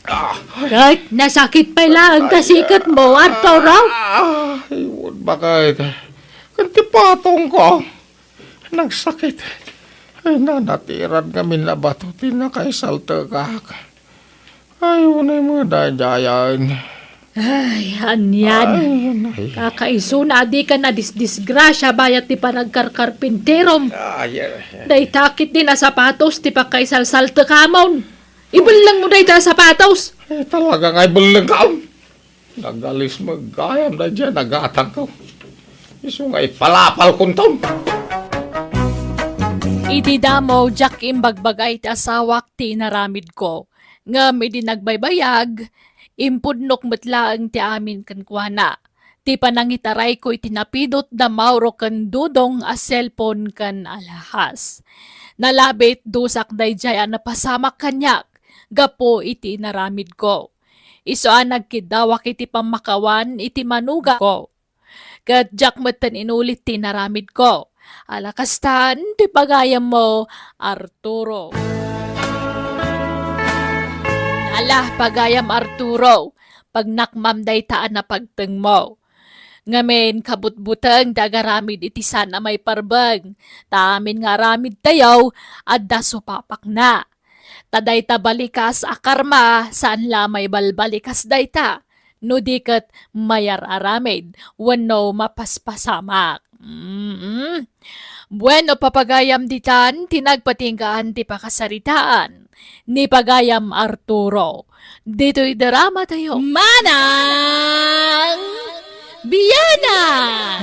Ah, Ket nasakit pay laeng ta siket mo, Arturo? Ah, ay, wag bakit. Kan ti patong ko. Nagsakit. Ay, nanatiran ngamin a bato ti nakaisaltekak. Ay, unay mo daydayan. Ay, anian. Ay, anay. Kakaisuna a dika nadisdisgrasia bayat ti panagkarkarpinterom. Ay, ay, ay. Dayta ket di a sapatos ti pakaisalsaltekamon. Ibelleng mo dayta a sapatos. Ay, talaga nga ibelleng ka. Nagalis mo gayam daydiay nagatangko. Isu nga ipalapal kunton. Iti damo, diak imbagbagay ti asawak ti inaramidko. Ngem idi nagbaybayag, impudnok met laeng ti amin kenkuana. Ti panangitarayko iti napidot da Mauro ken Dudong a cellphone ken alahas. Nalabit dusak daydiay a napasamak kaniak gapu iti inaramidko. Isu a nagkiddawak iti pammakawan iti manugangko. Ket diak metten inulit ti inaramidko. Ala kastan ti pagayammo, Arturo. Ala, pagayam Arturo, pagnakmam dayta a napagtengmo. Ngamin, kabutbuteng ti agaramid iti saan a maiparbeng. Ta amin nga aramidtayo, adda supapakna. Ta dayta balikas a karma, saan la a maibalbalikas dayta, no di ket mayar-aramid wenno mapaspasamak. Mm. Bueno, papagayam ditan ti nagpatinggaan ti pakasaritaan ni Pagayam Arturo. Ditoy drama tayo. Manang Biana!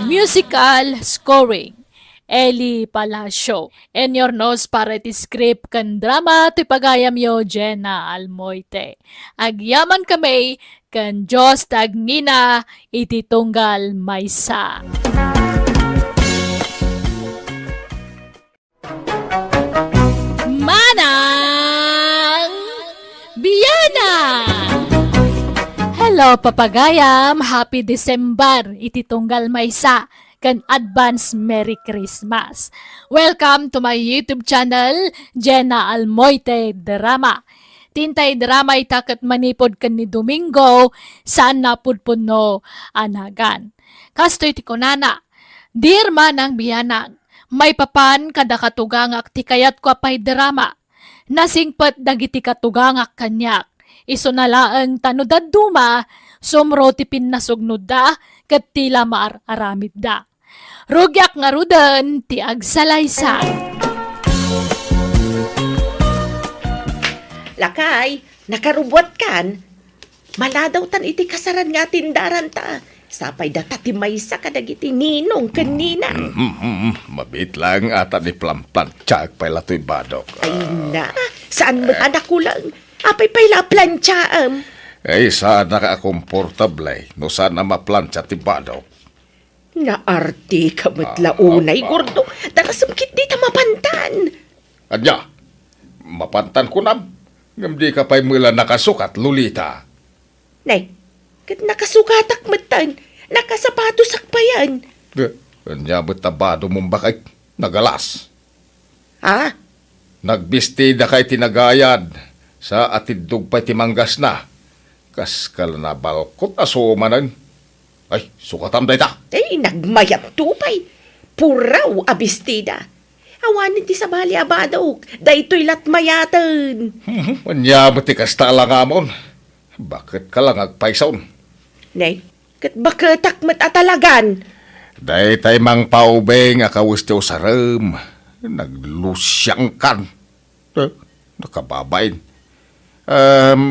Musical scoring. Eli Palacio. Inurnos para iti script ken drama ti pagayamyo, Jenna Almoite. Agyaman kami ken Dios ti agngina iti tunggal maysa. Manang Biana! Hello, papagayam! Happy December iti tunggal maysa ken advance Merry Christmas. Welcome to my YouTube channel, Jenna Almoite Drama. Tintay drama ita ket manipud ken ni Domingo, saan a pudpudno a nagan. Kastoy ti kunana, Dear Manang Bianang, maipapan kada katugangak ti kayatko a paidrama. Nasingpet dagiti katugangak kaniak. Isuna laeng ta no dadduma, sumro ti pinnasugnoda ket ti la maar-aramidda. Rugiak ngaruden ti agsalaysay. Lakay, nakarubbuatkan? Maladawtan iti kasaran nga atendaranta. Sapay data ti maysa kadagiti ninong ken nina. Mhm, mhm. Mabiit laeng ata ni plan-, planchaek pay la toy badok. Ay na, saan met a nakulang? Apay pay la a planchaem? Ay, saan a komportable no saan a maplancha ti badok. Naartika met la unay, Gordo. Darasem ketdi ta mapantan. Ania? Mapantan kunam? Ngem dika pay met la nakasukat, Lolita. Nay, ket nakasukatak metten. Nakasapatosak payen. Eh, ania met ta bado mo, baket? Nagalas. Ha? Nagbistida kay ti nagayad, sa atiddog pay ti manggasna. Kas kala nabalkot a sumanen. Ay, sukatam dayta. Ay, nagmayat to pay. Puraw a bestida. Awanen ti sabali a badok. Daytoy lat mayaten. Hmm, ania met ti kasta a langamon? Baket ka la nga agpayson. Nay, ket baketak met a talagan. Daytay mangpaubing a kawes ti usarem. Naglusiangkan. Eh, nakababain. Em,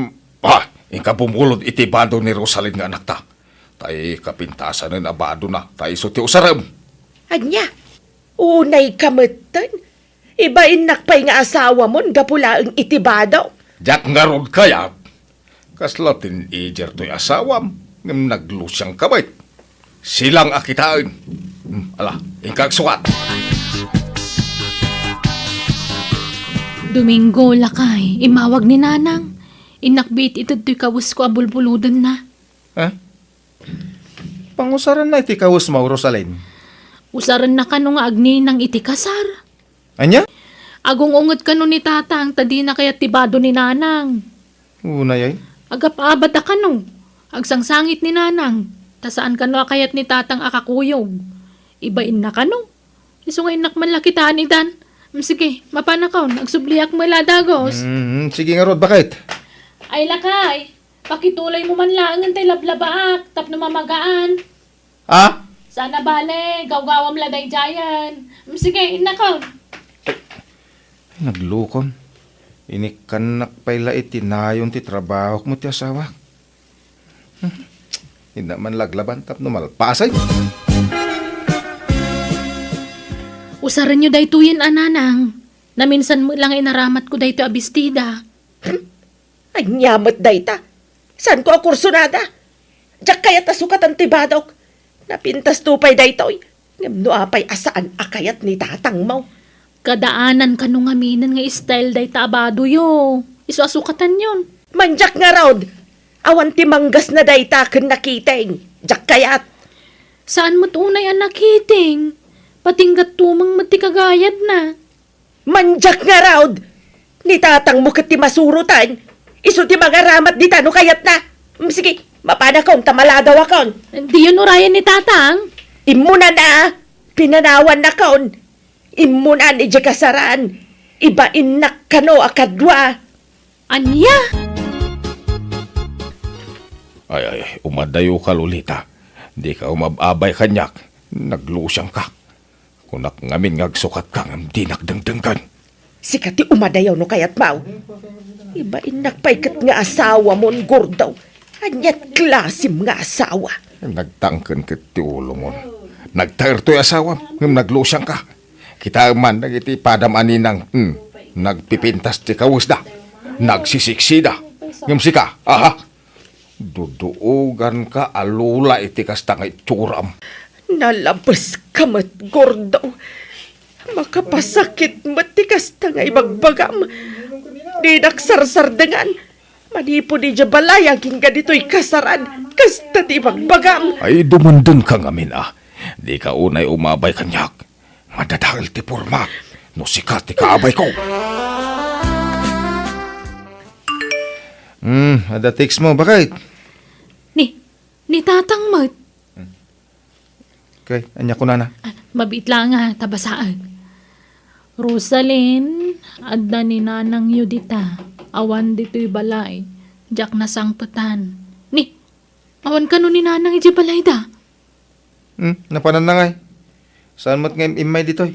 ah, inka bumulod iti bado ni Rosalyn nga anakta. Tay kapintasanen a badona, ta isu ti usarem. Ania? Unay ka metten? Ibainnak pay nga asawamon gapu laeng iti bado. Diak ngarud kayat. Kasla teenager toy asawam, ngem naglusiang ka met. Silang a kitaen. Hmm, ala, inka agsukat. Domingo, lakay, immawag ni Nanang. Innak biit ited toy kawesko a bulbulodenna. Ha? Pangusaranna iti kawesmo, Rosalyn. Usarenna kano nga agninang iti kasar? Ania? Agung-unget kano ni Tatang ta dina kayat ti bado ni Nanang. Unay ay? Agap-abat a kano. Agsangsangit ni Nanang. Ta saan kano a kayat ni Tatang a kakuyog. Ibainna kano. Isu nga innak man la kitaan itan. Mm, sige, mapanakon. Agsubliak met la a dagus. Mm, sige ngarud, baket. Ay, lakay. Pakituloymo man laengen tay lablabaak tapno mamagaan. Ah? Saan a bale, gawgawam la daydiayen. Mm, sige, innakon. Ay, naglukon. Inikkannak pay la iti nayon ti trabahok met ti asawak. Hmm. Innak man laglaban tapno malpasen. Usarenyo daytoyen a Nanang. Naminsan met la nga inaramatko daytoy a bestida. Ania met dayta? Saanko a kursonada? Diak kayat a sukatan ti badok. Napintasto pay daytoy. Ngem no apay a saan a kayat ni tatangmo? Kadaanan kano ngaminen nga style dayta a badoyo. Isu a sukatanyon. Mandiak ngarud. Awan ti manggasna dayta ken nakiting. Diak kayat. Saan met unay a nakiting? Patinggat tumeng met ti kagayadna. Mandiak ngarud! Ni tatangmo ket ti masuroten. Isu ti mangaramat dita no kayatna. Mm, sige, mapanakon ta maladawakon. Diyon urayen ni tatang? Immunan a, pinanawannakon. Immunan idiay kasaran. Ibainnak kano a kadua. Ania? Ay, ay, umadayoka, Lolita. Dika umab-abay kaniak. Naglusiangka. Kunak ngamin nga agsukatka ngem dinak dengdenggen. Sika ti umadayaw no kayatmo. Ibainnak pay ket nga asawamon, Gordo. Aniat klasim nga asawa? Nagtangken ket ti ulomon. Nagtaer toy asawam ngem naglusiangka. Kitaem man dagiti padam a ninang, hmm, nagpipintas ti kawesda. Nagsisiksida. Ngem sika, aha? Duduoganka a lula iti kasta nga itsuram. Nalabeska met, Gordo. Makapasakit met ti kasta nga ibagbagam. Dinak sarsardengan. Manipud idiay balay agingga ditoy kasaran, kasta ti ibagbagam. Ay, dumendengka ngamin a. Dika unay umabay kaniak. Madadael ti pormak no sika ti kaabayko. Hmm, adda text mo, baket? Ni, ni tatang met. Okay, ania kunana? Ah, mabiit laeng a ta basaek. Rosalyn, adda ni nanangyo dita. Awan ditoy balay. Diak nasangpetan. Ni, awan kano ni nanang idiay balayda? Hmm, napananna ngay. Saan met nga im-, immay ditoy?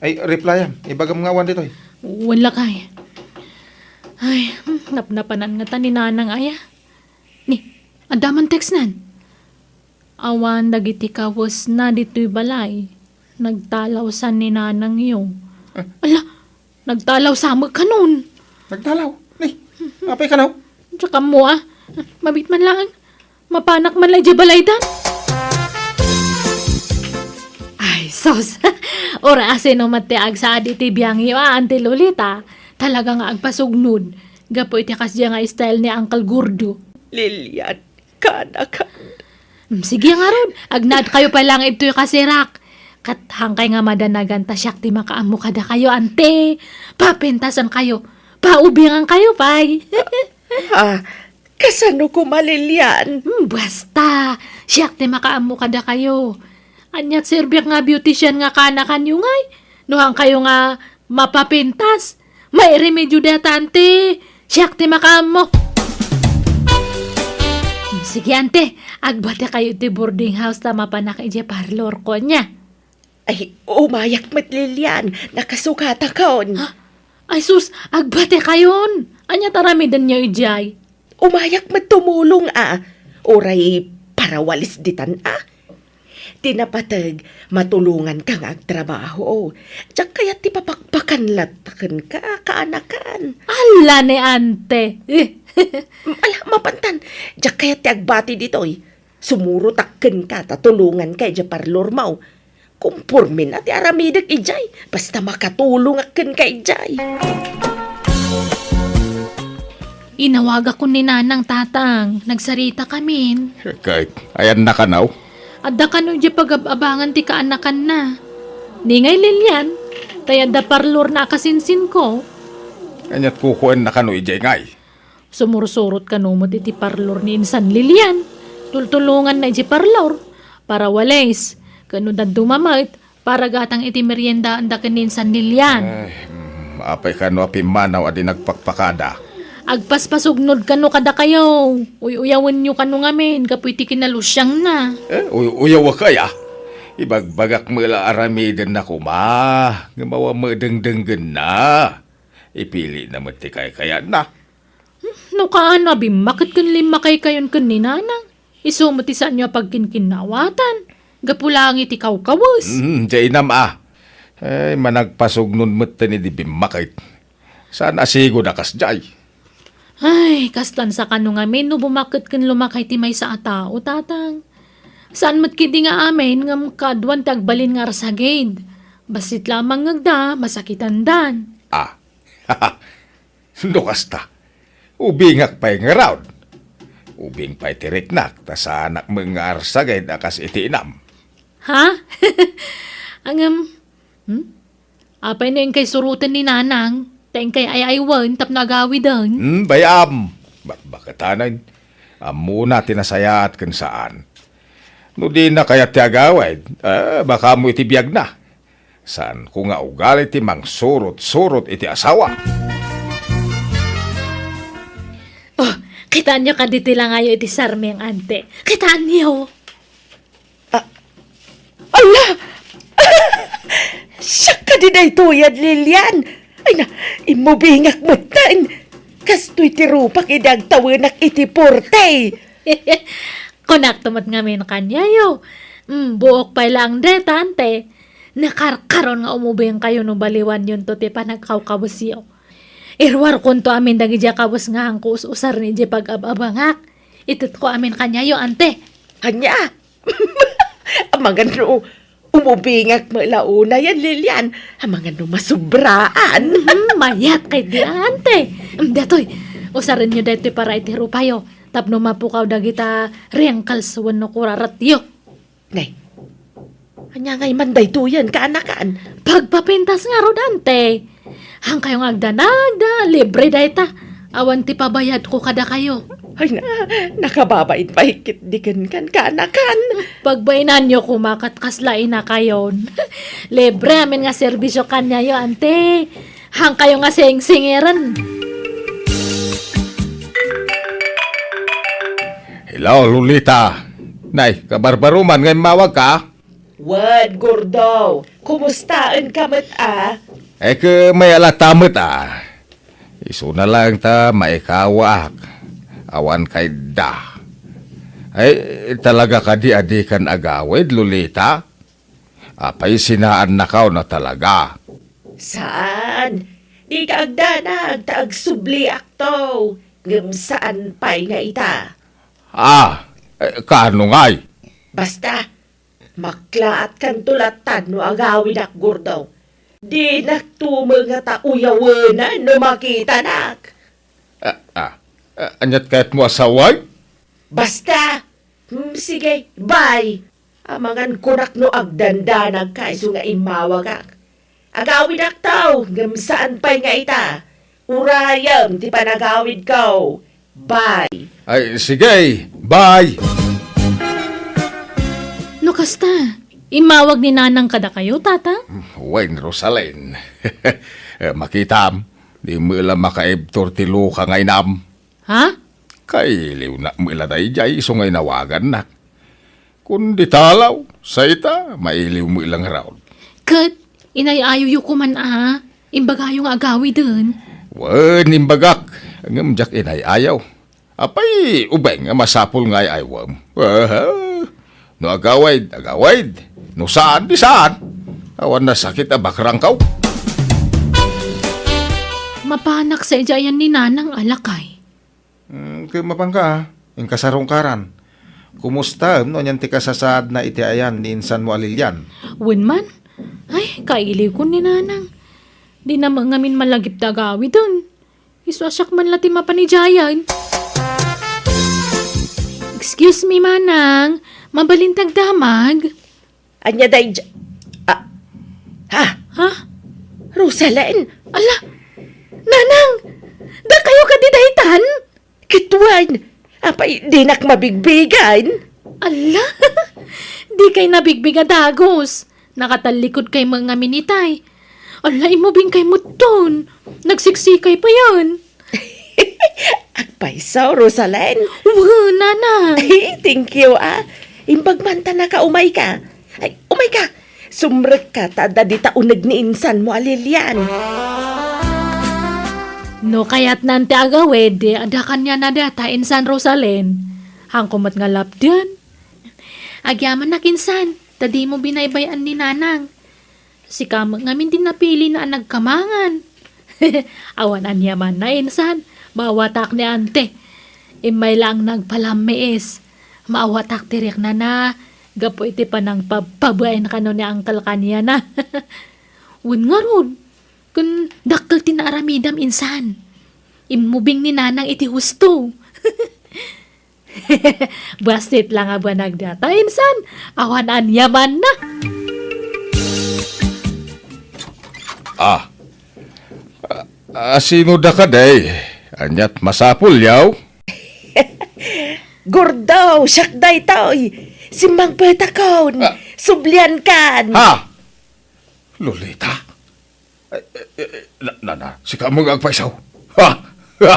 Ay, replyam. Ibagam nga awan ditoy. Wen lakay. Ay, hmm, napnapanan ngata ni nanang aya. Ni, adda man textnan. Awan dagiti kawesna ditoy balay. Nagtalawsan ni nanangyo. Ah. Ala, nagtalawsa met kanon. Nagtalaw? Ni, apay kano? Diak ammo a. Mabiit man laeng. Mapanak man la idiay balaydan. Ay, sus! Uray asino met ti agsaad iti biangyo a, Auntie Lolita. Talaga nga agpasugnod. Gapu iti kasdiay nga style ni Uncle Gordo. Lilian, kaanakan. Mm, sige ngarud, agnaedkayo pay laeng ditoy kasirak. Ket haankay nga madanagan ta siak ti makaammo kadakayo, ante. Papentasankayo. Paubingankayo pay. Ah, kasano koma, Lilian? Mm, basta, siak ti makaammo kadakayo. Aniat serbiak nga beautician nga kaanakanyo ngay? No haankayo nga mapapintas, mairemedio dayta, ante. Siak ti makaammo. Sige, ante, agbatekayo iti boarding house ta mapanak idiay parlorko, ania? Ay, umayak met, Lilian. Nakasukatakon. Ha? Ay sus, agbatekayon. Ania ti aramidenyo idiay? Umayak met tumulong a. Uray parawalis ditan a. Ti napateg, matulonganka nga agtrabaho. Diak kayat ti papakpakan latta kenka, kaanakan. Ala ni ante. Ala, mapantan. Diak kayat ti agbati ditoy. Sumurotak kenka ta tulonganka idiay parlormo. Kompormena ti aramidek idiay. Basta makatulongak kenka idiay. Inawagakon ni Nanang, Tatang. Nagsaritakamin. Ket, ayanna kano? Adda kano idiay pagab-abangan ti kaanakanna. Ni ngay Lilian, tay adda parlorna a kasinsinko. Ania't kukuenna kano idiay ngay? Sumursurot kano met iti parlor ni insan Lilian. Tultulonganna idiay parlor para walis, ken no dadduma met, para gatang iti meriendaanda ken ni insan Lilian. Ay, mm, apay kano a pimmanaw a di nagpakpakada? Agpaspasugnod kano kadakayo. Uy-uyawenyo kano ngamin gapu iti kinalusiangna. Eh, uy-uyawek aya? Ibagbagak met la aramidenna koma, ngem awan met dengdenggenna. Ipilina met ti kaykayanna. Hmm, no kaano a bimmaket ken limmakaykayon ken ni Nanang, isu met ti saanyo a pagkinkinnawatan, gapu laeng iti kawkawes. Hmm, diay inam a. Ay, managpasugnod metten idi bimmaket. Saan a sigud a kasdiay. Ay, kastan sa kano ngamin no bumaket ken lumakay ti maysa a tao, Tatang. Saan met ketdi nga amin ngem kaaduan ti agbalin nga arsagid. Bassit lamang nga agda, masakitandan. Ah, no kasta, ubingak pay ngarud. Ubing pay ti riknak, ta saanak met nga arsagid a kas iti inam. Ha? Ngem, hmm? Apay no inkay suroten ni Nanang, ta inkay ay-aywen tapno agawiden? Hmm, bay-am. Bakbaketanen. Ammona ti nasayaat ken saan. No dina kayat ti agawid, eh, baka ammo iti biagna. Saanko nga ugali ti mangsurot-surot iti asawa. Oh, kitaenyo kadi ti langayo iti sarming, ante. Kitaenyo. Ah, ala! Siak kadi daytoy a Lilian. Ay na, immubingak metten. Kastoy ti rupak idi agtawenak iti porte. Kunakto met ngamin kaniayo. Mm, buok pay laeng dayta, ante. Nakarkaron nga umubingkayo no baliwanyonto ti panagkawkawesyo. Iruarkonto amin dagidiay a kawes nga sangko us-usaren idiay pag-ab-abangak. Itedko amin kaniayo, ante. Ania? Amangan no umubingak met la unay a Lilian, amangan no masubraan. Mhm, mayat ketdi, ante. Em, daytoy, usarenyo daytoy para iti rupayo, tapno mapukaw dagita wrinkles wenno kuraratyo. Nay, ania ngay man daytoyen, kaanakan? Pagpapintas ngarud, ante. Hankayo nga agdanag da, libre dayta. Awan ti pabayadko kadakayo. Ay na, nakababain pay ketdi kenkan, kaanakan. Pagbainanyo koma ket kasla inakayon. Libre amin nga serbisyo kaniayo, ante. Hankayo nga singsingiren. Hello, Lolita. Nay, kabarbaruman nga immawagka? Wen, Gordo. Kumustaenka met a? Ay, ket mayat latta met a. Isuna laeng ta maikawaak. Awan kayatda. Ay, talaga kadi a dikan agawid, Lolita? Apay, sinaannakaw na talaga? Saan. Dika agdanag ta agsubliakto. Ngem saan pay nga ita. Ah, eh, kaano ngay? Basta, maklaatkanto latta no agawidak, Gordo. Dinakto met ngata uyawenen no makitanak. Ah, ah, ah, ania't kayatmo a sawen? Basta! Hmm, sige, bye! Amangan kunak no agdandanagka isu nga immawagak. Agawidakto, ngem saan pay nga ita. Urayem ti panagawidko. Bye! Ay, sige, bye! No kasta, immawag ni Nanang kadakayo, Tata? Wen, Rosalyn. Eh, makitam, di met la makaibtur ti luka nga inam. Ha? Kailiwnak met la daydiay isu nga inawagannak. Kundi talaw, sa ita, mailiw met la ngarud. Ket, inay-ayoyo koman a, imbagayo nga agawiden. Wen, imbagak, ngem diak inay-ayaw. Apay, ubing nga masapul nga ay-aywem. Aha. No agawid, agawid. No saan, di saan. Awan nasakit a bakrangkaw. Mapanak sa idiay ayan ni Nanang a lakay. Hmm, ket mapanka, ah. Inka sarungkaran. Kumustaem no anian ti kasasaadna iti ayan ni insanmo a Lilian? Wen man. Ay, kailiwkon ni Nanang. Dina met ngamin malagip ti agawiden. Isu a siak man la ti mapan idiayen. Excuse me, Manang. Mabalin ti agdamag? Ania daydi-, ah, ha? Ha? Rosalen? Ala, Nanang! Dakayo kadi daytan? Ket wen, apay dinak mabigbigan? Ala, dikay nabigbig a dagus. Nakatallikod kay met ngamin itay. Ala, immubing kay metton. Nagsiksikay payen. Agpayso, Rosalen. Wen, Nanang. Ay, thank you, ah. Imbag man ta nakaumay ka. Ay, umay ka. Sumrekka ta adda dita uneg ni insan mo a Lilian. No kayatnan ti agawid, adda kaniana data insan Rosalen. Hanko met nga lapdan. Agyamanak insan, ta dimo binaybay-an ni Nanang. Sika met ngamin ti napilina a nagkamangan. Awan aniamanna, insan. Maawatak ni Ante. Immay laeng nagpalammiis. Maawatak ti riknana gapu iti panangpabpabain kano ni Uncle kaniana. Wen ngarud, ken dakkel ti naaramidam, insan. Immubing ni Nanang iti husto. Bassit la nga banag data, insan. Awan aniamanna. Ah. Ah, asino da kadi? Aniat masapul, yaw? Gordo, siak daytoy. Simmangpetakon. Ah. Subliankan. Ha? Lolita? Ay, eh, eh, na, na, na, sika met nga agpayso. Ha? Ha?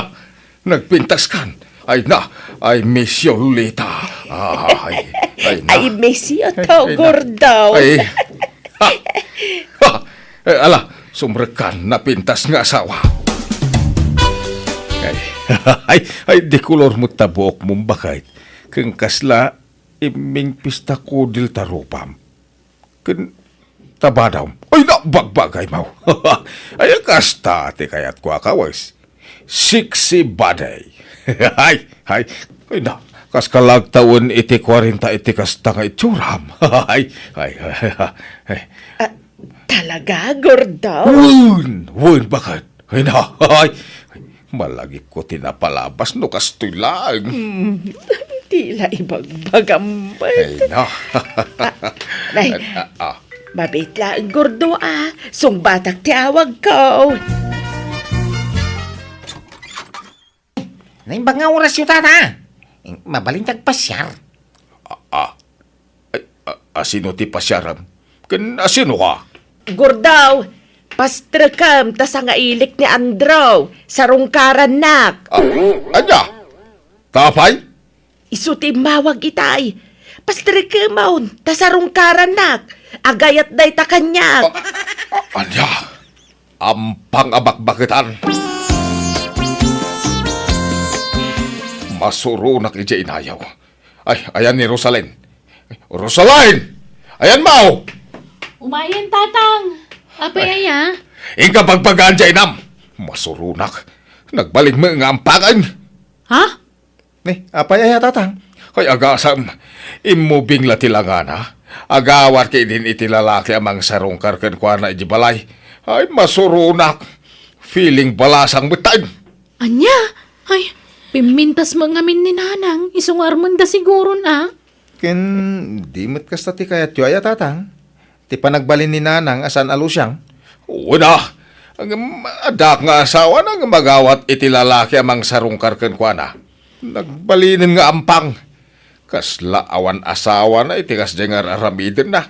Nagpintaskan. Ay na, I miss you, Lolita. Ay, ay na. I miss you too, Gordo. Ay, ha? Ha? Eh, ala, sumrekkan, napintas nga asawa. Ay, ay, ay, di kolor met ta buok mo, baket. Ken kasla, imming pista kudil ta rupam. Ken ta badam. Ay, na, bagbagay mo. Ay, kasta ti kayatko a kawes. Sexy body. Ay, ay, ay, na, kas kalagtawen iti kuarenta iti kasta nga itsuram. Ay, ay, ay, ay. Ah, talaga, Gordo? Wen, wen, baket? Ay, na, ay, malagipko ti napalabas no kastoy laeng. Hmm, ti la ibagbagam met. Ay, na. Ah, nay, ah, ah. Mabiit laeng, Gordo, ah. Sungbatak ti awagko. Naimbag nga orasyo, tata. Mabalin ti agpasiar. Ah, ah. Ay, a-, asino ti pasiaram? Ken asino ka? Gordo, pastrekem ta sangailik ni Andrew, sarungkarannak. Ah, ania? Ta apay? Isu ti immawag itay. Pastrekemon ta sarungkarannak. Agayat dayta kaniak. Ah, ah, ania? Ampang a bakbaketan. Masuronak idiay inayaw. Ay, ayan ni Rosalen. Rosalen! Ayan mo! Umayen, Tatang. Apay aya? Inka bagbagaan diay inam. Masuronak. Nagbalin met nga ampangen. Ha? Ni, apay aya, Tatang? Ay, agasam. Immubing la ti langana. Agawat ket idin iti lalaki a mangsarungkar kenkuana iti balay. Ay, masuronak. Feeling balasang met taen. Ania? Ay, pimmintas met ngamin ni Nanang, isu nga armenda siguron a. Ken di met kasta ti kayatyo aya, Tatang? Ti panagbalin ni Nanang a saan a lusiang? Wen a, ngem addaak nga asawana nga magawat iti lalaki a mangsarungkar kenkuana. Nagbalinen nga ampang. Kasla awan asawana iti kasdiay nga ar-aramidenna.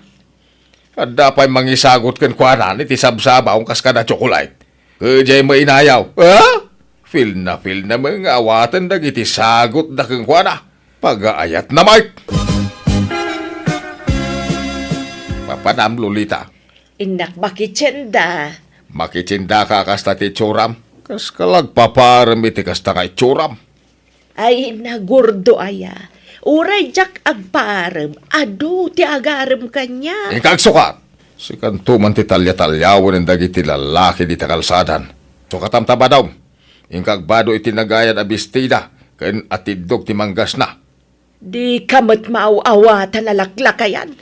Adda pay mangisagut kenkuana iti sabsabaw kas kada tsokolate. Ket diay mainayaw, ha? Feel na feel na met nga awaten dagiti sagutda kenkuana. Pagaayatna met. Papanam, Lolita. Innak makitienda. Makitiendaka a kasta ti itsuram. Kas kalagpaparem iti kasta nga itsuram. Ay, nagurdo aya. Uray diak agparem, adu ti agarem kaniak. Inka agsukat! Sikanto man ti talia-taliawen dagiti lalaki dita kalsadan. Sukatam ta badom. Inka agbado iti nagayad a bestida ken atiddog ti manggasna. Dika met maaw-awatan a laklakayan.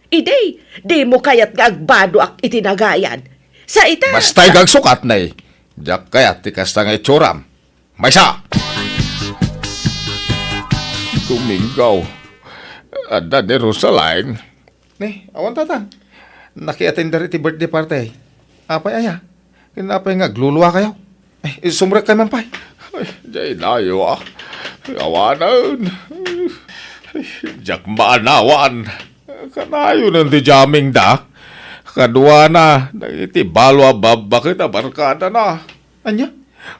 Idi, dimo kayat nga agbadoak iti nagayad. Sa ita. Basta inka agsukat, nay. Diak kayat ti kasta nga itsuram. Maysa! Domingo, Adda ni Rosaline. Ni, awan, Tatang. Naki-attender iti birthday party. Apay aya? Ken apay nga agluluakayo? Ay, sumrekkay man pay. Ay, daydayo, ah. Awanen. Ay, diak maanawan. Kanayonen ti jamming da. Kaduana, dagiti balo a babbaket a barkadana. Ania?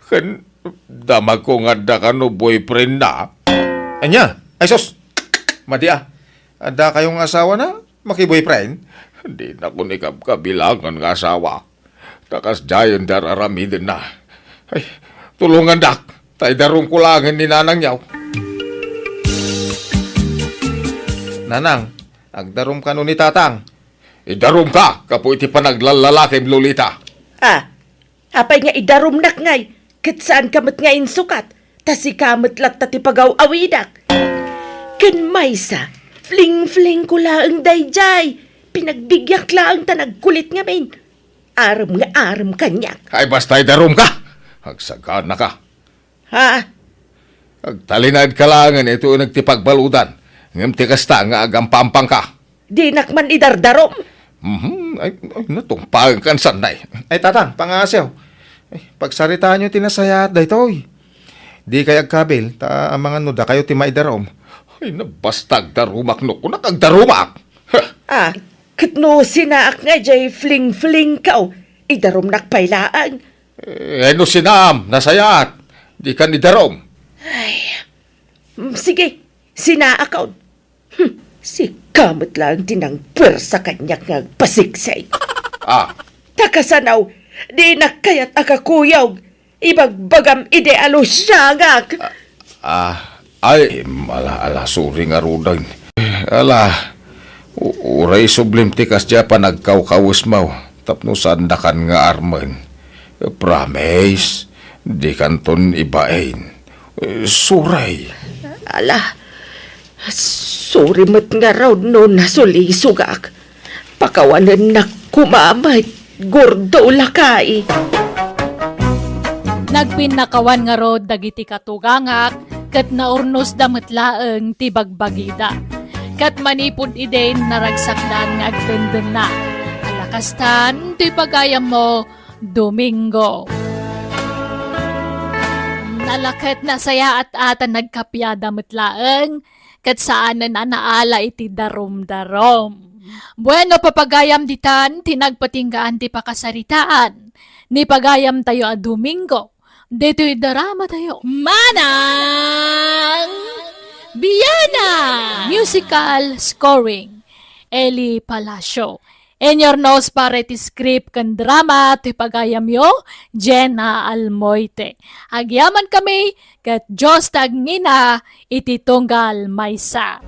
Ken damagko nga adda kano boyfriend na. Ania? Ay sus! Madi a. Adda kayo nga asawa na? Maki-boyfriend? Di na ko ni kabkabilangan nga asawa. Ta kasdiayen ti ar-aramidenna. Ay, tulongandak. Ta idarumko laengen ni nanangyo. Nanang, agdarum kano ni Tatang. Idarumka, gapu iti panaglallalakim, Lolita. Ah, apay nga idarumnak ngay, ket saanka met nga insukat, ta sika met latta ti pagaw-awidak. Ken maysa, fling-flingko laeng daydiay. Pinagbigiak laeng ta nagkulit ngamin. Arem nga arem kaniak. Ay, basta idarumka. Agsaganaka. Ha? Agtalinaedka laengen iti uneg ti pagbaludan, ngem ti kasta nga agampampangka. Dinak man idardarum. Mhm. Ay, ay, natungpaenkan, sannay. Ay, Tatang, pangngaasim. Ay, pagsaritaanyo ti nasayaat daytoy. Dikay agkabil, ta amangan no dakayo ti maidarum. Ay, nabasta agdarumak no kunak agdarumak. Heh. Ah, ket no sinaak nga jay fling-flingko, idarumnak pay laeng. Eh, no sinam, nasayaat, dikan idarum. Ay, mm, sige, sinaakon. Hmm, sika met laeng ti nangpuersa kaniak nga agpasiksik. Ah. Ta kasano, dinak kayat a kakuyog, ibagbagam idi a lusiangak. Ah, ay, ala, ala, sorry ngaruden. Ala, u-, uray sublim ti kasdiay a panagkawkawesmo tapno saandakan nga armen. Promise, dikanton ibain. Sorry. Ala, sorry met ngarud no nasulisogak. Pakawanennak koma met, Gordo Lakay. Nagpinnakawan ngarud dagiti katugangak ket naurnosda met laeng ti bagbagida. Ket manipud idin naragsakdan nga agdendenna. Ala kastan ti pagayammo, Domingo. Nalaket nasayaat a ta nagkapiada met laeng, ket saanen a naala iti darumdarum. Bueno, papagayam ditan ti nagpatinggaan ti pakasaritaan ni pagayamtayo a Domingo. Ditoy drama tayo. Manang Biana! Musical scoring, Eli Palacio. Inurnos para iti script ken drama ti pagayamyo, Jenna Almoite. Agyaman kami, ket Dios ti agngina iti tunggal maysa.